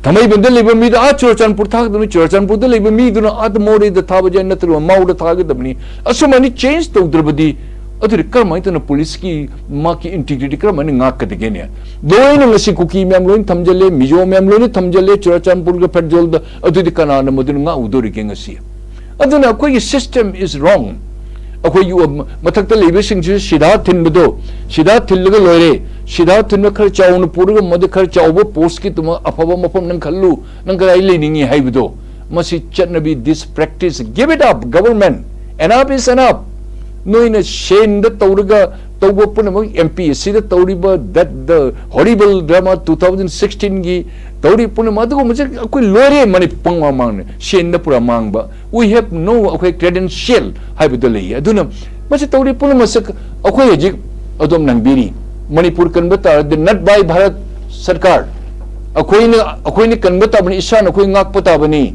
ꯊꯥꯡꯃꯩꯕꯟꯗ ꯂꯩꯕ ꯃꯤꯗ ꯑꯥ ꯆꯨꯔꯆꯥꯟꯄꯨꯔ ꯊꯥꯒꯗꯕꯅꯤ, ꯆꯨꯔꯆꯥꯟꯄꯨꯔꯗ ꯂꯩꯕ ꯃꯤꯗꯨꯅ ꯑꯥꯗ ꯃꯣꯔꯦꯗ ꯊꯥꯕ ꯌꯥꯏ, ꯅꯠꯇ꯭ꯔꯒ ꯃꯥꯎꯗ ꯊꯥꯒꯗꯕꯅꯤ꯫ ꯑꯁꯨꯃꯥꯏꯅ ꯆꯦꯟꯖ ꯇꯧꯗ꯭ꯔꯕꯗꯤ ꯑꯗꯨꯗꯤ ꯀꯔꯝꯍꯥꯏꯅ ꯇꯧꯅ ꯄꯨꯂꯤꯁꯀꯤ ꯃꯥꯒꯤ ꯏꯟꯇꯤꯒ꯭ꯔꯤꯇꯤ ꯀꯔꯝꯍꯥꯏꯅ ꯉꯥꯛꯀꯗꯒꯦꯅꯦ? ꯂꯣꯏꯅ ꯉꯁꯤ ꯀꯨꯀꯤ ꯃꯌꯥꯝ ꯂꯣꯏꯅ ꯊꯝꯖꯜꯂꯦ, ꯃꯤꯖꯣ ꯃꯌꯥꯝ ꯂꯣꯏꯅ ꯊꯝꯖꯜꯂꯦ ꯆꯨꯔꯆꯥꯟꯄꯨꯔꯒ ꯐꯦꯔꯖꯣꯜꯗ, ꯑꯗꯨꯗꯤ ꯀꯅꯥꯅ ꯃꯗꯨꯅ ꯉꯥꯛꯎꯗꯣꯔꯤꯒꯦ ꯉꯁꯤ? ꯑꯗꯨꯅ ꯑꯩꯈꯣꯏꯒꯤ system is wrong꯫ ꯑꯩꯈꯣꯏꯒꯤ ꯃꯊꯛꯇ ꯂꯩꯕꯁꯤꯡꯁꯤꯁꯨ ꯁꯤꯗꯥ ꯊꯤꯟꯕꯗꯣ, ꯁꯤꯗꯥ ꯊꯤꯜꯂꯒ ꯂꯣꯏꯔꯦ꯫ ꯁꯤꯗꯥ ꯊꯤꯟꯕ ꯈꯔ ꯆꯥꯎꯅ ꯄꯨꯔꯒ ꯃꯗꯨ ꯈꯔ ꯆꯥꯎꯕ ꯄꯣꯁꯀꯤꯗꯃꯛ ꯑꯐꯕ ꯃꯐꯝ ꯅꯪ ꯈꯜꯂꯨ, ꯅꯪ ꯀꯗꯥꯏ ꯂꯩꯅꯤꯡꯉꯤ ꯍꯥꯏꯕꯗꯣ꯫ ꯃꯁꯤ ꯆꯠꯅꯕꯤ, this practice, give it up, government, enough is enough꯫ ꯅꯣꯏꯅ ꯁꯦꯟꯗ ꯇꯧꯔꯒ ꯇꯧꯕ ꯄꯨꯝꯅꯃꯛ, ꯑꯦꯝ ꯄꯤ ꯑꯦꯁ ꯁꯤꯗ ꯇꯧꯔꯤꯕ, that the horrible drama two thousand sixteen ꯒꯤ ꯇꯧꯔꯤ ꯄꯨꯝꯅꯃꯛ ꯑꯗꯨꯒꯨꯝꯕꯁꯦ ꯑꯩꯈꯣꯏ ꯂꯣꯏꯔꯦ꯫ ꯃꯅꯤꯄꯨꯔ ꯄꯨꯡꯃꯥꯡ ꯃꯥꯡꯅ ꯁꯦꯟꯗ ꯄꯨꯔꯥ ꯃꯥꯡꯕ꯫ We have no, ꯑꯩꯈꯣꯏ credential ꯍꯥꯏꯕꯗꯣ ꯂꯩꯌꯦ꯫ ꯑꯗꯨꯅ ꯃꯁꯤ ꯇꯧꯔꯤ ꯄꯨꯝꯅꯃꯛꯁꯦ ꯑꯩꯈꯣꯏ ꯍꯧꯖꯤꯛ ꯑꯗꯨꯝ ꯅꯪꯕꯤꯔꯤ꯫ ꯃꯅꯤꯄꯨꯔ ꯀꯟꯕ ꯇꯥꯔꯗꯤ not by ꯚꯥꯔꯠ ꯁꯔꯀꯥꯔ, ꯑꯩꯈꯣꯏꯅ, ꯑꯩꯈꯣꯏꯅ ꯀꯟꯕ ꯇꯥꯕꯅꯤ, ꯏꯁꯥꯅ ꯑꯩꯈꯣꯏ ꯉꯥꯛꯄ ꯇꯥꯕꯅꯤ꯫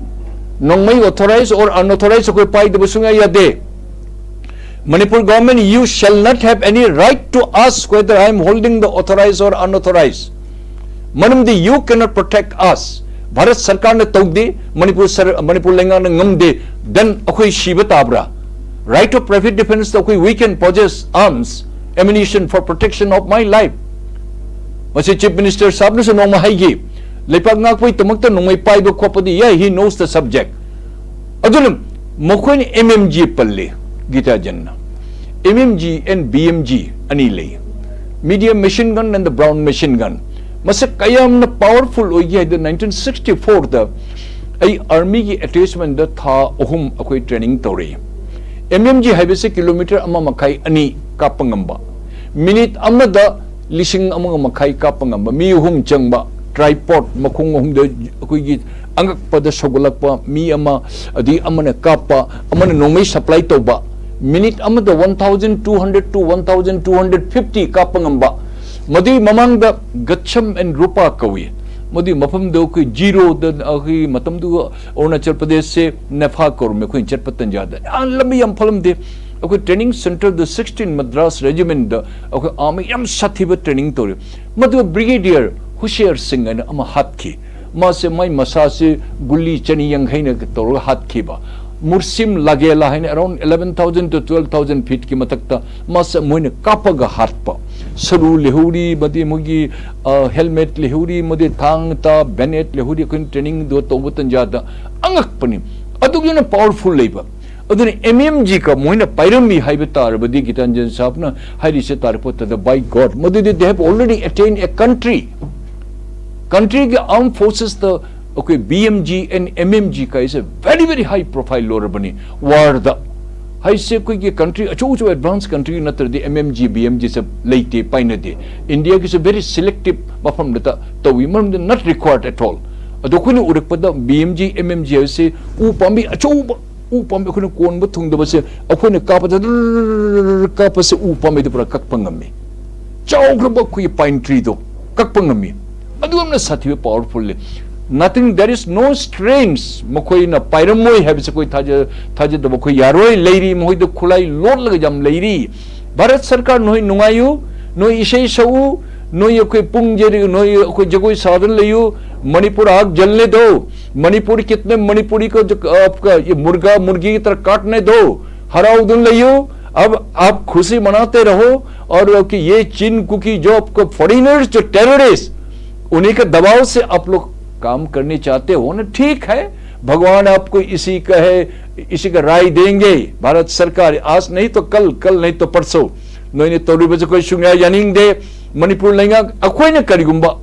ꯅꯣꯡꯃꯩ authorized or unauthorized ꯑꯩꯈꯣꯏ ꯄꯥꯏꯗꯕ ꯁꯨꯡꯌꯥ ꯌꯥꯗꯦ꯫ Manipur government, you shall not have any right to ask whether I am holding the authorized or unauthorized꯫ ꯃꯔꯝꯗꯤ you cannot protect us꯫ Bharat ꯁꯔꯀꯥꯔꯅ ꯇꯧꯗꯦ, ꯃꯅꯤꯄꯨꯔ ꯁꯔ-, ꯃꯅꯤꯄꯨꯔ ꯂꯩꯉꯥꯛꯅ ꯉꯝꯗꯦ, then ꯑꯩꯈꯣꯏ ꯁꯤꯕ ꯇꯥꯕ꯭ꯔꯥ? Right of private defense ꯇ ꯑꯩꯈꯣꯏ, we can possess arms, ammunition for protection of my life꯫ ꯃꯁꯤ ꯆꯤꯐ ꯃꯤꯅꯤꯁꯇꯔ ꯁꯥꯍꯕꯅꯁꯨ ꯅꯣꯡꯃ ꯍꯥꯏꯈꯤ, ꯂꯩꯄꯥꯛ ꯉꯥꯛꯄꯒꯤꯗꯃꯛꯇ ꯅꯣꯡꯃꯩ ꯄꯥꯏꯕ ꯈꯣꯠꯄꯗꯤ, yeah, he knows the subject꯫ ꯑꯗꯨꯅ ꯃꯈꯣꯏꯅ ꯑꯦꯝ ꯑꯦꯝ ꯖꯤ ꯄꯜꯂꯤ, ꯒꯤꯇꯥ ꯖꯟꯅ꯫ M M G and B M G ꯑꯅꯤ ꯂꯩ, medium machine gun and the brown machine gun꯫ ꯃꯁꯛ ꯀꯌꯥꯝꯅ powerful ꯑꯣꯏꯒꯦ ꯍꯥꯏꯗ, nineteen sixty four ꯗ ꯑꯩ ꯑꯥꯔꯃꯤꯒꯤ ꯑꯦꯇꯦꯆꯃꯦꯟꯗ ꯊꯥ ꯑꯍꯨꯝ ꯑꯩꯈꯣꯏ ꯇ꯭ꯔꯦꯅꯤꯡ ꯇꯧꯔꯛꯏ꯫ ꯑꯦꯝ ꯑꯦꯝ ꯖꯤ ꯍꯥꯏꯕꯁꯦ ꯀꯤꯂꯣꯃꯤꯇꯔ ꯑꯃ ꯃꯈꯥꯏ ꯑꯅꯤ ꯀꯥꯞꯄ ꯉꯝꯕ, ꯃꯤꯅꯤꯠ ꯑꯃꯗ ꯂꯤꯁꯤꯡ ꯑꯃꯒ ꯃꯈꯥꯏ ꯀꯥꯞꯄ ꯉꯝꯕ, ꯃꯤ ꯑꯍꯨꯝ ꯆꯪꯕ, ꯇ꯭ꯔꯥꯏꯄꯣꯠ ꯃꯈꯣꯡ ꯑꯍꯨꯝꯗ ꯑꯩꯈꯣꯏꯒꯤ ꯑꯉꯛꯄꯗ ꯁꯧꯒꯠꯂꯛꯄ ꯃꯤ ꯑꯃ, ꯑꯗꯒꯤ ꯑꯃꯅ ꯀꯥꯞꯄ, ꯑꯃꯅ ꯅꯣꯡꯃꯩ ꯁꯄ꯭ꯂꯥꯏ ꯇꯧꯕ, ꯃꯤꯅꯤꯠ ꯑꯃꯗ one thousand two hundred to one thousand two hundred fifty ꯀꯥꯞꯄ ꯉꯝꯕ꯫ ꯃꯗꯨꯒꯤ ꯃꯃꯥꯡꯗ ꯒꯠꯁꯝ ꯑꯦꯟ ꯔꯨꯄꯥ ꯀꯧꯏ꯫ ꯃꯗꯨꯒꯤ ꯃꯐꯝꯗꯨ ꯑꯩꯈꯣꯏ ꯖꯤꯔꯣꯗ, ꯑꯩꯈꯣꯏꯒꯤ ꯃꯇꯝꯗꯨ ꯑꯔꯨꯅꯥꯆꯜ ꯄ꯭ꯔꯗꯦꯁꯁꯦ ꯅꯦꯐꯥ ꯀꯧꯔꯝꯃꯤ ꯑꯩꯈꯣꯏꯅ ꯆꯠꯄ ꯇꯟꯖꯥꯗ꯫ ꯌꯥꯝ ꯂꯝꯕꯤ ꯌꯥꯝ ꯐꯠꯂꯝꯗꯦ꯫ ꯑꯩꯈꯣꯏ ꯇ꯭ꯔꯦꯅꯤꯡ ꯁꯦꯟꯇꯔꯗ sixteen Madras Regimentꯗ ꯑꯩꯈꯣꯏ ꯑꯥꯔꯃꯤ ꯌꯥꯝ ꯁꯥꯊꯤꯕ ꯇ꯭ꯔꯦꯅꯤꯡ ꯇꯧꯔꯤ꯫ ꯃꯗꯨ ꯕ꯭ꯔꯤꯒꯦꯗꯤꯌꯔ ꯍꯨꯁꯤꯌꯥꯔ ꯁꯤꯡ ꯍꯥꯏꯅ ꯑꯃ ꯍꯥꯠꯈꯤ꯫ ꯃꯥꯁꯦ ꯃꯥꯏ ꯃꯁꯥꯁꯦ ꯒꯨꯂꯤ ꯆꯅꯤ ꯌꯥꯡꯈꯩꯅ ꯇꯧꯔꯒ ꯍꯥꯠꯈꯤꯕ꯫ ꯃꯨꯔꯁꯤꯝ ꯂꯥꯒꯦꯂꯥ ꯍꯥꯏꯅ around eleven thousand to twelve thousand feetꯀꯤ ꯃꯊꯛꯇ ꯃꯥꯁꯦ ꯃꯣꯏꯅ ꯀꯥꯞꯄꯒ ꯍꯥꯠꯄ꯫ ꯁꯔꯨ ꯂꯩꯍꯧꯔꯤ, ꯃꯗꯤ ꯃꯣꯏꯒꯤ, ꯑ, helmet ꯂꯩꯍꯧꯔꯤ, ꯃꯗꯤ ꯊꯥꯡ ꯇꯥ, bayonet ꯂꯩꯍꯧꯔꯤ꯫ ꯑꯩꯈꯣꯏꯅ ꯇ꯭ꯔꯦꯅꯤꯡꯗꯣ ꯇꯧꯕ ꯇꯟꯖꯥꯗ ꯑꯉꯛꯄꯅꯤ꯫ ꯑꯗꯨꯒꯤ ꯍꯦꯟꯅ powerful ꯂꯩꯕ꯫ ꯑꯗꯨꯅ ꯑꯦꯝ ꯑꯦꯝ ꯖꯤ ꯀ ꯃꯣꯏꯅ ꯄꯥꯏꯔꯝꯃꯤ ꯍꯥꯏꯕ ꯇꯥꯔꯕꯗꯤ, ꯒꯤꯇꯥꯟꯖꯟ ꯁꯥꯍꯕꯅ ꯍꯥꯏꯔꯤꯁꯦ ꯇꯥꯔꯛꯄ ꯃꯇꯝꯗ, by God, ꯃꯗꯨꯗꯤ they have already attained a country꯫ Countryꯒꯤ armed forcesꯇ ꯑꯩꯈꯣꯏ B M G and M M G ꯀꯥꯏꯁꯦ very, very high profile ꯂꯣꯔꯕꯅꯤ warꯗ꯫ ꯍꯥꯏꯁꯦ ꯑꯩꯈꯣꯏꯒꯤ country ꯑꯆꯧ ꯑꯆꯧꯕ advance country ꯅꯠꯇ꯭ꯔꯗꯤ M M G, B M Gꯁꯦ ꯂꯩꯇꯦ, ꯄꯥꯏꯅꯗꯦ꯫ Indiaꯒꯤꯁꯨ very selective ꯃꯐꯝꯗꯇ ꯇꯧꯏ, ꯃꯔꯝꯗꯤ not required at all꯫ ꯑꯗꯣ ꯑꯩꯈꯣꯏꯅ ꯎꯔꯛꯄꯗ B M G, M M G ꯍꯥꯏꯁꯦ ꯎ ꯄꯥꯝꯕꯤ ꯑꯆꯧꯕ, ꯎ ꯄꯥꯝꯕꯤ ꯑꯩꯈꯣꯏꯅ ꯀꯣꯟꯕ ꯊꯨꯡꯗꯕꯁꯦ, ꯑꯩꯈꯣꯏꯅ ꯀꯥꯞꯄꯗ ꯗ꯭ꯔꯔꯔꯔ ꯀꯥꯞꯄꯁꯦ ꯎ ꯄꯥꯝꯕꯤꯗꯨ ꯄꯨꯔꯥ ꯀꯛꯄ ꯉꯝꯃꯤ꯫ ꯆꯥꯎꯈ꯭ꯔꯕ ꯑꯩꯈꯣꯏꯒꯤ pine treeꯗꯣ ꯀꯛꯄ ꯉꯝꯃꯤ꯫ ꯑꯗꯨ ꯌꯥꯝꯅ ꯁꯥꯊꯤꯕ powerfulꯅꯤ꯫ Nothing, there is no strains, ꯃꯈꯣꯏꯅ ꯄꯥꯏꯔꯝꯃꯣꯏ ꯍꯥꯏꯕꯁꯦ ꯑꯩꯈꯣꯏ ꯊꯥꯖ-, ꯊꯥꯖꯗꯕ ꯑꯩꯈꯣꯏ ꯌꯥꯔꯣꯏ꯫ ꯂꯩꯔꯤ, ꯃꯈꯣꯏꯗ ꯈꯨꯠꯂꯥꯏ ꯂꯣꯠꯂꯒ ꯌꯥꯝ ꯂꯩꯔꯤ꯫ ꯚꯥꯔꯠ ꯁꯔꯀꯥꯔ, ꯅꯣꯏ ꯅꯨꯡꯉꯥꯏꯌꯨ, ꯅꯣꯏ ꯏꯁꯩ ꯁꯛꯎ, ꯅꯣꯏ ꯑꯩꯈꯣꯏ ꯄꯨꯡ ꯖꯦꯔꯤ-, ꯅꯣꯏ ꯑꯩꯈꯣꯏ ꯖꯒꯣꯏ ꯁꯥꯗꯨꯅ ꯂꯩꯌꯨ꯫ मणिपुर आग जलने दो, मणिपुर कितने मणिपुरी को जो, आपका ये मुर्गा मुर्गी की तरह काटने दो, हराओ दुन लियो। अब आप खुशी मनाते रहो। और कि ये चीन कुकी जो आपको foreigners, जो terrorist, उन्हीं के दबाव से आप लोग काम करने चाहते हो ना, ठीक है, भगवान आपको इसी का है, इसी का राय देंगे। भारत सरकार आज नहीं तो कल, कल नहीं तो परसों, ꯅꯣꯏꯅ ꯇꯧꯔꯤꯕꯁꯦ ꯑꯩꯈꯣꯏ ꯁꯨꯡꯌꯥ ꯌꯥꯅꯤꯡꯗꯦ꯫ ꯃꯅꯤꯄꯨꯔ ꯂꯩꯉꯥꯛ, ꯑꯩꯈꯣꯏꯅ ꯀꯔꯤꯒꯨꯝꯕ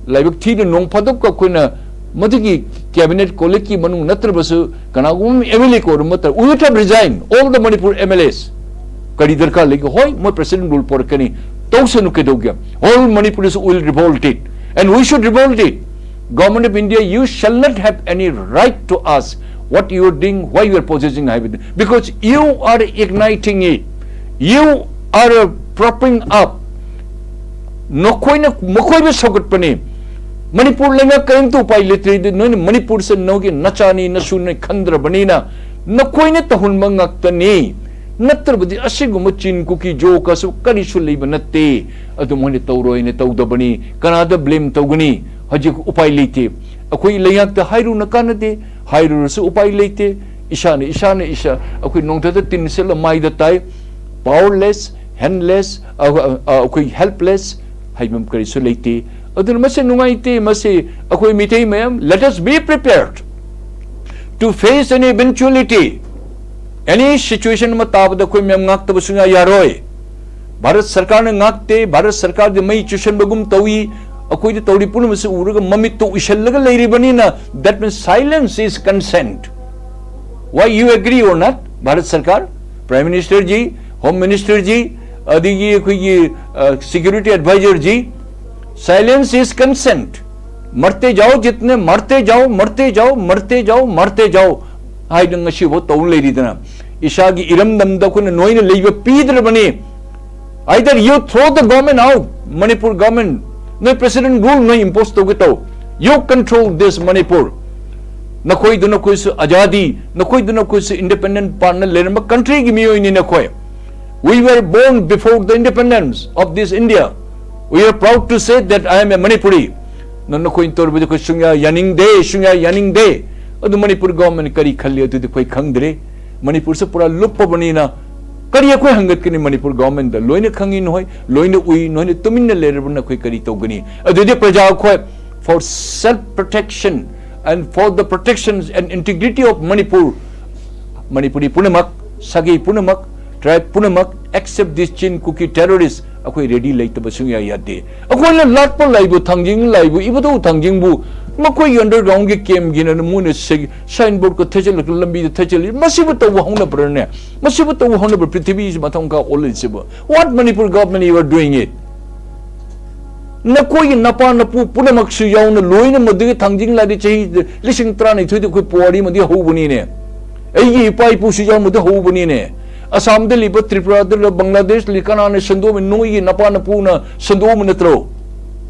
ꯂꯥꯏꯕꯛ ꯊꯤꯅ ꯅꯣꯡ ꯐꯥꯗꯣꯛꯀ ꯑꯩꯈꯣꯏꯅ ꯃꯗꯨꯒꯤ cabinet colleagueꯀꯤ ꯃꯅꯨꯡ ꯅꯠꯇ꯭ꯔꯕꯁꯨ ꯀꯅꯥꯒꯨꯝꯕ MLA ꯀꯧꯔꯝꯕ ꯃꯇꯝꯗ, "We would have resigned, all the Manipur MLAs." ꯀꯔꯤ ꯗꯔꯀꯥꯔ ꯂꯩꯒꯦ? ꯍꯣꯏ, ꯃꯣꯏ president rule ꯄꯣꯔꯛꯀꯅꯤ, ꯇꯧꯁꯅꯨ, ꯀꯩꯗꯧꯒꯦ? "All Manipuris will revolt it, and we should revolt it." Government of India, you shall not have any right to ask what you are doing, why you are possessing ꯍꯥꯏꯕꯗꯤ, because you are igniting it, you are propping up. ꯅꯈꯣꯏꯅ ꯃꯈꯣꯏꯕꯨ ꯁꯧꯒꯠꯄꯅꯤ꯫ ꯃꯅꯤꯄꯨꯔ ꯂꯩꯉꯥꯛ ꯀꯔꯤꯝꯇ ꯎꯄꯥꯏ ꯂꯩꯇ꯭ꯔꯦ꯫ ꯅꯣꯏꯅ ꯃꯅꯤꯄꯨꯔꯁꯦ ꯅꯣꯏꯒꯤ ꯅꯆꯥꯅꯤ ꯅꯁꯨꯅꯤ ꯈꯟꯗ꯭ꯔꯕꯅꯤꯅ ꯅꯈꯣꯏꯅ ꯇꯧꯍꯟꯕ ꯉꯥꯛꯇꯅꯤ꯫ ꯅꯠꯇ꯭ꯔꯕꯗꯤ ꯑꯁꯤꯒꯨꯝꯕ ꯆꯤꯟ ꯀꯨꯀꯤ ꯖꯣꯛ ꯀꯁꯨ ꯀꯔꯤꯁꯨ ꯂꯩꯕ ꯅꯠꯇꯦ꯫ ꯑꯗꯨ ꯃꯣꯏꯅ ꯇꯧꯔꯣꯏꯅ ꯇꯧꯗꯕꯅꯤ꯫ ꯀꯅꯥꯗ blame ꯇꯧꯒꯅꯤ? ꯍꯧꯖꯤꯛ ꯎꯄꯥꯏ ꯂꯩꯇꯦ꯫ ꯑꯩꯈꯣꯏ ꯂꯩꯉꯥꯛꯇ ꯍꯥꯏꯔꯨꯅ ꯀꯥꯟꯅꯗꯦ, ꯍꯥꯏꯔꯨꯔꯁꯨ ꯎꯄꯥꯏ ꯂꯩꯇꯦ꯫ ꯏꯁꯥꯅ ꯏꯁꯥꯅ ꯏꯁꯥ, ꯑꯩꯈꯣꯏ ꯅꯣꯡꯊꯛꯇ ꯇꯤꯟ ꯁꯤꯠꯂ ꯃꯥꯏꯗ ꯇꯥꯏ꯫ Powerless, handless, ꯑ, ꯑ, ꯑꯩꯈꯣꯏ helpless ꯍꯥꯏꯕ ꯀꯔꯤꯁꯨ ꯂꯩꯇꯦ꯫ ꯑꯗꯨꯅ ꯃꯁꯤ ꯅꯨꯡꯉꯥꯏꯇꯦ꯫ ꯃꯁꯤ ꯑꯩꯈꯣꯏ ꯃꯤꯇꯩ ꯃꯌꯥꯝ, let us be prepared to face any eventuality, any situation ꯑꯃ ꯇꯥꯕꯗ ꯑꯩꯈꯣꯏ ꯃꯌꯥꯝ ꯉꯥꯛꯇꯕ ꯁꯨꯡꯌꯥ ꯌꯥꯔꯣꯏ꯫ ꯚꯥꯔꯠ ꯁꯔꯀꯥꯔꯅ ꯉꯥꯛꯇꯦ, ꯚꯥꯔꯠ ꯁꯔꯀꯥꯔꯗꯤ ꯃꯩ ꯆꯨꯁꯟꯕꯒꯨꯝ ꯇꯧꯏ꯫ ꯑꯩꯈꯣꯏꯗ ꯇꯧꯔꯤ ꯄꯨꯝꯅꯃꯛꯁꯤ ꯎꯔꯒ ꯃꯃꯤꯠꯇꯨ ꯎꯏꯁꯜꯂꯒ ꯂꯩꯔꯤꯕꯅꯤꯅ, that means silence is consent. Why you agree or not, Bharat ꯁꯔꯀꯥꯔ, Prime Minister G, Home Minister G, ꯑꯗꯒꯤ ꯑꯩꯈꯣꯏꯒꯤ, ꯑ, security advisor G, silence is consent. मरते जाओ, जितने मरते जाओ, मरते जाओ, मरते जाओ, मरते जाओ ꯍꯥꯏꯗꯨꯅ ꯉꯁꯤꯐꯥꯎ ꯇꯧ ꯂꯩꯔꯤꯗꯅ, ꯏꯁꯥꯒꯤ ꯏꯔꯝꯗꯝꯗ ꯑꯩꯈꯣꯏꯅ ꯅꯣꯏꯅ ꯂꯩꯕ ꯄꯤꯗ꯭ꯔꯕꯅꯤ꯫ Either you throw the government out, Manipur government, ꯅꯣꯏ president rule ꯅꯣꯏ impose ꯇꯧꯒꯦ ꯇꯧ, you control this Manipur. ꯅꯈꯣꯏꯗꯨ ꯅꯈꯣꯏꯁꯨ ꯑꯖꯥꯗꯤ, ꯅꯈꯣꯏꯗꯨ ꯅꯈꯣꯏꯁꯨ independent ꯄꯥꯟꯅ ꯂꯩꯔꯝꯕ countryꯒꯤ ꯃꯤꯑꯣꯏꯅꯤ ꯅꯈꯣꯏ꯫ We were born before the independence of this India. We are proud to say that I am a Manipuri. ꯅ-, ꯅꯈꯣꯏꯅ ꯇꯧꯔꯤꯕꯗꯨ ꯑꯩꯈꯣꯏ ꯁꯨꯡꯌꯥ ꯌꯥꯅꯤꯡꯗꯦ, ꯁꯨꯡꯌꯥ ꯌꯥꯅꯤꯡꯗꯦ꯫ ꯑꯗꯨ ꯃꯅꯤꯄꯨꯔ government ꯀꯔꯤ ꯈꯜꯂꯤ ꯑꯗꯨꯗꯤ ꯑꯩꯈꯣꯏ ꯈꯪꯗ꯭ꯔꯦ꯫ ꯃꯅꯤꯄꯨꯔꯁꯦ ꯄꯨꯔꯥ ꯂꯨꯞꯄꯕꯅꯤꯅ ꯀꯔꯤ ꯑꯩꯈꯣꯏ ꯍꯪꯒꯠꯀꯅꯤ ꯃꯅꯤꯄꯨꯔ governmentꯗ? ꯂꯣꯏꯅ ꯈꯪꯉꯤ ꯅꯈꯣꯏ, ꯂꯣꯏꯅ ꯎꯏ, ꯅꯈꯣꯏꯅ ꯇꯨꯃꯤꯟꯅ ꯂꯩꯔꯕꯅ ꯑꯩꯈꯣꯏ ꯀꯔꯤ ꯇꯧꯒꯅꯤ? ꯑꯗꯨꯗꯤ ꯄ꯭ꯔꯖꯥ ꯑꯩꯈꯣꯏ, for self protection and for the protection and integrity of Manipur, Manipuri ꯄꯨꯝꯅꯃꯛ, ꯁꯥꯒꯩ ꯄꯨꯝꯅꯃꯛ, tribe ꯄꯨꯝꯅꯃꯛ, except this Chin Kuki terrorist, ꯑꯩꯈꯣꯏ ready ꯂꯩꯇꯕ ꯁꯨꯡꯌꯥ ꯌꯥꯗꯦ꯫ ꯑꯩꯈꯣꯏꯅ ꯂꯥꯠꯄ ꯂꯥꯏꯕꯨ ꯊꯥꯡꯖꯤꯡ, ꯂꯥꯏꯕꯨ ꯏꯕꯨꯙꯧ ꯊꯥꯡꯖꯤꯡꯕꯨ ꯃꯈꯣꯏꯒꯤ underground ꯒꯤ camp ꯒꯤꯅ ꯃꯣꯏꯅ ꯁꯦ-, sign board ꯀ ꯊꯦꯠꯆꯜꯂꯒ ꯂꯝꯕꯤꯗ ꯊꯦꯠꯆꯜꯂꯤ꯫ ꯃꯁꯤꯕꯨ ꯇꯧꯕ ꯍꯧꯅꯕ꯭ꯔꯅꯦ? ꯃꯁꯤꯕꯨ ꯇꯧꯕ ꯍꯧꯅꯕ꯭ꯔ ꯄ꯭ꯔꯤꯊꯤꯕꯤꯁꯤ ꯃꯊꯪ ꯃꯈꯥ ꯑꯣꯜꯂꯤꯁꯤꯕꯨ? What Manipur government you are doing it? ꯅꯈꯣꯏꯒꯤ ꯅꯄꯥ ꯅꯄꯨ ꯄꯨꯝꯅꯃꯛꯁꯨ ꯌꯥꯎꯅ ꯂꯣꯏꯅ ꯃꯗꯨꯒꯤ ꯊꯥꯡꯖꯤꯡ ꯂꯥꯏꯗꯤ ꯆꯍꯤ ꯂꯤꯁꯤꯡ ꯇꯔꯥꯅꯤꯊꯣꯏꯗ ꯑꯩꯈꯣꯏ ꯄꯨꯋꯥꯔꯤ ꯑꯃꯗꯤ ꯍꯧꯕꯅꯤꯅꯦ꯫ ꯑꯩꯒꯤ ꯏꯄꯥ ꯏꯄꯨꯁꯨ ꯌꯥꯎꯅ ꯃꯗꯨ ꯍꯧꯕꯅꯤꯅꯦ꯫ ꯑꯁꯥꯝꯗ ꯂꯩꯕ, ꯇ꯭ꯔꯤꯄꯨꯔꯥꯗ ꯂꯩꯕ, ꯕꯪꯒ꯭ꯂꯥꯗꯦꯁ ꯂꯩ, ꯀꯅꯥꯅ ꯁꯟꯗꯣꯛꯑꯝꯃꯤ? ꯅꯣꯏꯒꯤ ꯅꯄꯥ ꯅꯄꯨꯅ ꯁꯟꯗꯣꯛꯑꯝꯕ ꯅꯠꯇ꯭ꯔꯣ?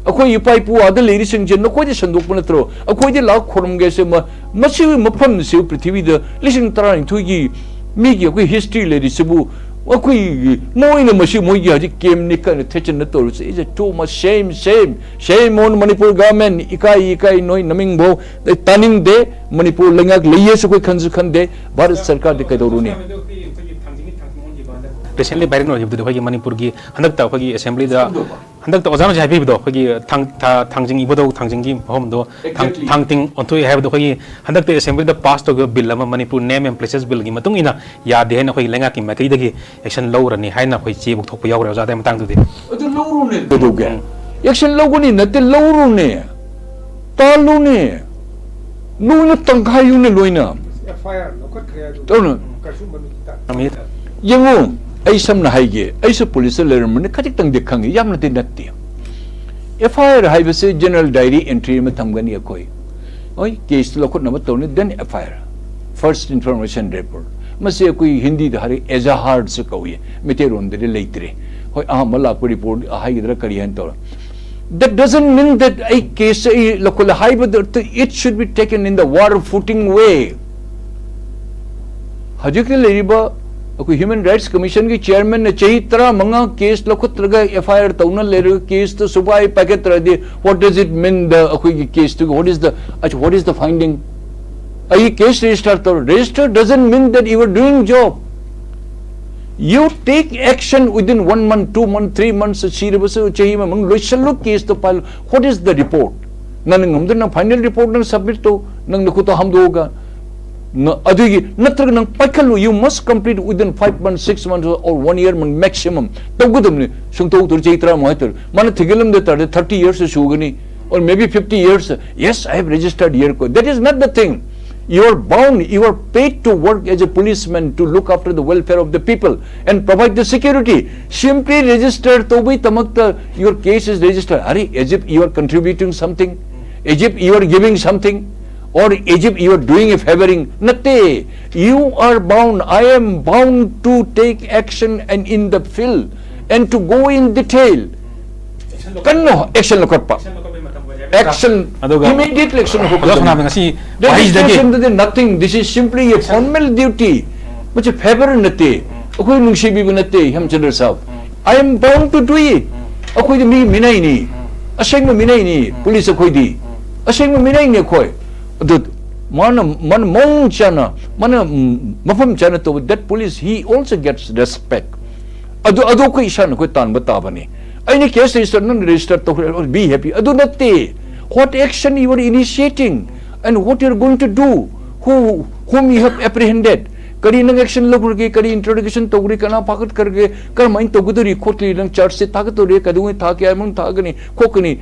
ꯑꯩꯈꯣꯏ ꯏꯄꯥ ꯏꯄꯨ ꯑꯥꯗ ꯂꯩꯔꯤꯁꯤꯡꯁꯦ ꯅꯈꯣꯏꯗꯤ ꯁꯟꯗꯣꯛꯄ ꯅꯠꯇ꯭ꯔꯣ? ꯑꯩꯈꯣꯏꯗꯤ ꯂꯥꯛ ꯈꯣꯏꯔꯝꯒꯦꯁꯦ ꯃ-, ꯃꯁꯤꯒꯤ ꯃꯐꯝꯁꯤ ꯄ꯭ꯔꯤꯊꯤꯕꯤꯗ ꯂꯤꯁꯤꯡ ꯇꯔꯥꯅꯤꯊꯣꯏꯒꯤ ꯃꯤꯒꯤ ꯑꯩꯈꯣꯏ history ꯂꯩꯔꯤꯁꯤꯕꯨ, ꯑꯩꯈꯣꯏꯒꯤ ꯃꯣꯏꯅ ꯃꯁꯤ ꯃꯣꯏꯒꯤ ꯍꯧꯖꯤꯛ camp ꯅꯤ ꯀꯟꯅ ꯊꯦꯠꯆꯟꯅ ꯇꯧꯔꯤꯁꯦ꯫ Is it too much? Shame, shame, shame on Manipur government. ꯏꯀꯥꯏ, ꯏꯀꯥꯏ, ꯅꯣꯏ ꯅꯃꯤꯡꯐꯥꯎ ꯑꯩ ꯇꯥꯅꯤꯡꯗꯦ꯫ ꯃꯅꯤꯄꯨꯔ ꯂꯩꯉꯥꯛ ꯂꯩꯌꯦꯁꯨ ꯑꯩꯈꯣꯏ ꯈꯟꯁꯨ ꯈꯟꯗꯦ꯫ ꯚꯥꯔꯠ ꯁꯔꯀꯥꯔꯗꯤ ꯀꯩꯗꯧꯔꯨꯅꯤ? Recently viral ꯑꯣꯏꯈꯤꯕꯗꯨꯗꯤ ꯑꯩꯈꯣꯏꯒꯤ ꯃꯅꯤꯄꯨꯔꯒꯤ ꯍꯟꯗꯛꯇ ꯑꯩꯈꯣꯏꯒꯤ assembly ꯗ ꯍꯟꯗꯛꯇ ꯑꯣꯖꯥꯅꯁꯨ ꯍꯥꯏꯕꯤꯕꯗꯣ, ꯑꯩꯈꯣꯏꯒꯤ ꯊꯥꯡ-, ꯊꯥ-, ꯊꯥꯡꯖꯤꯡ ꯏꯕꯨꯙꯧ ꯊꯥꯡꯖꯤꯡꯒꯤ ꯃꯐꯝꯗꯣ ꯊꯥꯡ-, Exactly. ꯊꯥꯡꯇꯤꯡ ꯑꯣꯟꯊꯣꯛꯑꯦ ꯍꯥꯏꯕꯗꯣ, ꯑꯩꯈꯣꯏꯒꯤ ꯍꯟꯗꯛꯇ assembly ꯗ pass ꯇꯧꯈꯤꯕ bill ꯑꯃ, Manipur Name and Places bill ꯒꯤ ꯃꯇꯨꯡ ꯏꯟꯅ ꯌꯥꯗꯦ ꯍꯥꯏꯅ ꯑꯩꯈꯣꯏꯒꯤ ꯂꯩꯉꯥꯛꯀꯤ ꯃꯥꯏꯀꯩꯗꯒꯤ action ꯂꯧꯔꯅꯤ ꯍꯥꯏꯅ ꯑꯩꯈꯣꯏ ꯆꯦ ꯐꯥꯎꯊꯣꯛꯄ ꯌꯥꯎꯈ꯭ꯔꯦ꯫ ꯑꯣꯖꯥ, ꯑꯗꯨꯒꯤ ꯃꯇꯥꯡꯗꯨꯗꯤ? ꯑꯗꯨ ꯂꯧꯔꯨꯅꯦ꯫ ꯀꯩꯗꯧꯒꯦ? Action ꯂꯧꯒꯅꯤ ꯅꯠꯇꯦ, ꯂꯧꯔꯨꯅꯦ꯫ ꯇꯥꯜꯂꯨꯅꯦ꯫ ꯂꯣꯏꯅ ꯇꯪꯈꯥꯏꯌꯨꯅꯦ, ꯂꯣꯏꯅ꯫ ꯑꯦꯐ ꯑꯥꯏ ꯑꯥꯔ ꯂꯧꯈꯠꯈ꯭ꯔꯦ ꯑꯗꯨ ꯇꯧꯅ꯫ ꯀꯩꯁꯨ ꯃꯃꯤꯠ ꯇꯥ ꯑꯃꯤꯠ꯫ ꯌꯦꯡꯉꯨ, ꯑꯩ ꯁꯝꯅ ꯍꯥꯏꯒꯦ, ꯑꯩꯁꯨ ꯄꯨꯂꯤꯁꯇ ꯂꯩꯔꯝꯕꯅꯤ, ꯈꯖꯤꯛꯇꯪꯗꯤ ꯈꯪꯉꯤ, ꯌꯥꯝꯅꯗꯤ ꯅꯠꯇꯦ꯫ ꯑꯦꯐ ꯑꯥꯏ ꯑꯥꯔ ꯍꯥꯏꯕꯁꯦ general diary entry ꯑꯃ ꯊꯝꯒꯅꯤ ꯑꯩꯈꯣꯏ꯫ ꯍꯣꯏ, case ꯂꯧꯈꯠꯅꯕ ꯇꯧꯅꯤ, then F I R, First Information Report꯫ ꯃꯁꯤ ꯑꯩꯈꯣꯏ ꯍꯤꯟꯗꯤꯗ ꯍꯥꯏꯔꯒ ꯑꯦꯖꯥꯍꯥꯔꯁꯨ ꯀꯧꯏ, ꯃꯩꯇꯩꯂꯣꯟꯗꯗꯤ ꯂꯩꯇ꯭ꯔꯦ꯫ ꯍꯣꯏ, ꯑꯍꯥꯟꯕ ꯂꯥꯛꯄ report ꯍꯥꯏꯒꯗ꯭ꯔꯥ ꯀꯔꯤ ꯍꯥꯏꯅ ꯇꯧꯔ꯫ That doesn't mean that ꯑꯩ case ꯑꯩ ꯂꯧꯈꯠꯂꯦ ꯍꯥꯏꯕꯗ, it should be taken in the war footing way꯫ ꯍꯧꯖꯤꯛꯇꯤ ꯂꯩꯔꯤꯕ ꯑꯩꯈꯣꯏ Human Rights Commission ꯒꯤ chairman ꯅ ꯆꯍꯤ ꯇꯔꯥꯃꯉꯥ case ꯂꯧꯈꯠꯇ꯭ꯔꯒ, F I R ꯇꯧꯅ ꯂꯩꯔꯒ, case ꯇꯨ ꯁꯨꯄꯥꯏ ꯄꯥꯏꯈꯠꯇ꯭ꯔꯗꯤ, what does it mean the ꯑꯩꯈꯣꯏꯒꯤ case ꯇꯨꯒꯤ, what is the, what is the finding? ꯑꯩ case register ꯇꯧꯔ, register doesn't mean that you are doing job. You take action within one month, two month, three months, ꯁꯤꯔꯕꯁꯨ ꯆꯍꯤ ꯑꯃ ꯃꯅꯨꯡ ꯂꯣꯏꯁꯜꯂꯨ, case two file꯫ What is the report? ꯅꯪꯅ ꯉꯝꯗ ꯅꯪ final report ꯅꯪ submit ꯇꯧ, ꯅꯪ ꯅꯈꯨꯠꯇ ꯍꯥꯝꯗꯣꯛꯑꯒ꯫ ꯅ-, ꯑꯗꯨꯒꯤ ꯅꯠꯇ꯭ꯔꯒ ꯅꯪ ꯄꯥꯏꯈꯠꯂꯨ, you must complete within five months, six months or one year maximum꯫ ꯇꯧꯒꯗꯕꯅꯤ, ꯁꯨꯡꯇꯧ ꯇꯧꯔ ꯆꯍꯤ ꯇꯔꯥꯃꯉꯥ ꯇꯧꯔ꯫ ꯃꯥꯅ ꯊꯤꯒꯠꯂꯝꯗ ꯇꯥꯔꯗꯤ thirty years ꯁꯨꯒꯅꯤ꯫ or maybe fifty years, yes, I have registered here. That is not the thing. You are bound, you are paid to work as a policeman to look after the welfare of the people and provide the security. Simply register ꯇꯧꯕꯒꯤꯗꯃꯛꯇ your case is registered. Are, as if you are contributing something, as if you are giving something, or as if you are doing a favoring. ꯅꯠꯇꯦ. You are bound. I am bound to take action and in the field and to go in detail. ꯀꯟꯅ action ꯂꯧꯈꯠꯄ. Action, ꯑꯗꯨꯒ immediate action ꯑꯣꯖꯥ ꯁꯣꯅꯥꯕꯅ ꯉꯁꯤ ꯋꯥꯍꯩꯁꯤꯗꯒꯤ registration ꯗꯨꯗꯤ nothing. This is simply a formal duty. ꯃꯁꯤ favor ꯅꯠꯇꯦ. ꯑꯩꯈꯣꯏ ꯅꯨꯡꯁꯤꯕꯤꯕ ꯅꯠꯇꯦ, ꯍꯦꯝꯆꯟꯗ꯭ꯔ ꯁꯥꯍꯕ. I am bound to do it. ꯑꯩꯈꯣꯏꯗꯤ ꯃꯤ ꯃꯤꯅꯩꯅꯤ. ꯑꯁꯦꯡꯕ ꯃꯤꯅꯩꯅꯤ, ꯄꯨꯂꯤꯁ ꯑꯩꯈꯣꯏꯗꯤ. ꯑꯁꯦꯡꯕ ꯃꯤꯅꯩꯅꯤ ꯑꯩꯈꯣꯏ. ꯑꯗꯨ ꯃꯥꯅ, ꯃꯥꯅ ꯃꯑꯣꯡ ꯆꯥꯅ, ꯃꯥꯅ, ꯎꯝ, ꯃꯐꯝ ꯆꯥꯅ ꯇꯧꯕ, that police, he also gets respect. ꯑꯗꯨ, ꯑꯗꯨ ꯑꯩꯈꯣꯏ ꯏꯁꯥꯅ ꯑꯩꯈꯣꯏ ꯇꯥꯟꯕ ꯇꯥꯕꯅꯤ. ꯑꯩꯅ case register, ꯅꯪ register ꯇꯧꯈ꯭ꯔꯦ, be happy. ꯑꯗꯨ ꯅꯠꯇꯦ. What action you are initiating and what you are going to do, who, whom you have apprehended, ꯀꯔꯤ ꯅꯪ action ꯂꯧꯈ꯭ꯔꯒꯦ, ꯀꯔꯤ interrogation ꯇꯧꯈ꯭ꯔꯦ, ꯀꯅꯥ ꯐꯥꯒꯠꯈ꯭ꯔꯒꯦ, ꯀꯔꯝꯍꯥꯏꯅ ꯇꯧꯒꯗꯧꯔꯤ ꯈꯣꯠꯂꯤ, ꯅꯪ charge sheet ꯊꯥꯒꯠꯇꯧꯔꯤ, ꯀꯩꯗꯧꯉꯩ ꯊꯥꯒꯦ ꯍꯥꯏꯕ ꯃꯅꯨꯡ ꯊꯥꯒꯅꯤ ꯈꯣꯠꯀꯅꯤ.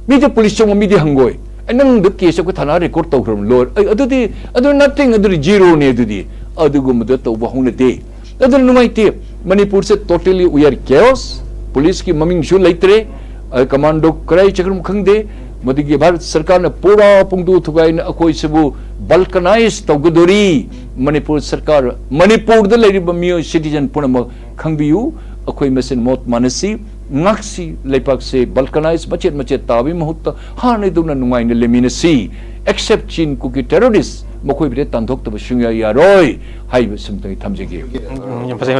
ꯃꯤꯗꯤ ꯄꯨꯂꯤꯁ ꯆꯪꯕ ꯃꯤꯗꯤ ꯍꯪꯉꯣꯏ꯫ ꯑꯦ, ꯅꯪꯗ case ꯑꯩꯈꯣꯏ ꯊꯥꯅ record ꯇꯧꯈ꯭ꯔꯕ ꯂꯣꯏꯔꯦ꯫ ꯑꯩ ꯑꯗꯨꯗꯤ, ꯑꯗꯨ nothing, ꯑꯗꯨꯗꯤ zero ꯅꯦ ꯑꯗꯨꯗꯤ꯫ ꯑꯗꯨꯒꯨꯝꯕꯗꯣ ꯇꯧꯕ ꯍꯧꯅꯗꯦ꯫ ꯑꯗꯨꯅ ꯅꯨꯡꯉꯥꯏꯇꯦ꯫ ꯃꯅꯤꯄꯨꯔꯁꯦ totally we are chaos꯫ ꯄꯨꯂꯤꯁꯀꯤ ꯃꯃꯤꯡꯁꯨ ꯂꯩꯇ꯭ꯔꯦ꯫ ꯑ, commando ꯀꯔꯥꯏ ꯆꯠꯈ꯭ꯔꯕ ꯈꯪꯗꯦ꯫ ꯃꯗꯨꯒꯤ ꯚꯥꯔꯠ ꯁꯔꯀꯥꯔꯅ ꯄꯨꯔꯥ ꯄꯨꯡꯗꯨ ꯊꯨꯒꯥꯏꯅ ꯑꯩꯈꯣꯏꯁꯤꯕꯨ balkanize ꯇꯧꯒꯗꯧꯔꯤ꯫ ꯃꯅꯤꯄꯨꯔ ꯁꯔꯀꯥꯔ, ꯃꯅꯤꯄꯨꯔꯗ ꯂꯩꯔꯤꯕ ꯃꯤꯑꯣꯏ citizen ꯄꯨꯝꯅꯃꯛ ꯈꯪꯕꯤꯌꯨ꯫ ꯑꯩꯈꯣꯏ ꯃꯁꯦꯟ ꯃꯣꯠ ꯃꯥꯟꯅꯁꯤ꯫ ꯉꯥꯛꯁꯤ, ꯂꯩꯄꯥꯛꯁꯦ balkanize ꯃꯆꯦꯠ ꯃꯆꯦꯠ ꯇꯥꯕꯒꯤ ꯃꯍꯨꯠꯇ ꯍꯥꯟꯅꯗꯧꯅ ꯅꯨꯡꯉꯥꯏꯅ ꯂꯩꯃꯤꯟꯅꯁꯤ꯫ Except Chin Kuki terrorist, ꯃꯈꯣꯏꯕꯨꯗꯤ ꯇꯥꯟꯊꯣꯛꯇꯕ ꯁꯨꯡꯌꯥ ꯌꯥꯔꯣꯏ ꯍꯥꯏꯕ ꯁꯤꯃꯇꯪ ꯑꯩ ꯊꯝꯖꯒꯦ꯫ ꯎꯝ, ꯌꯥꯝ ꯐꯖꯩ꯫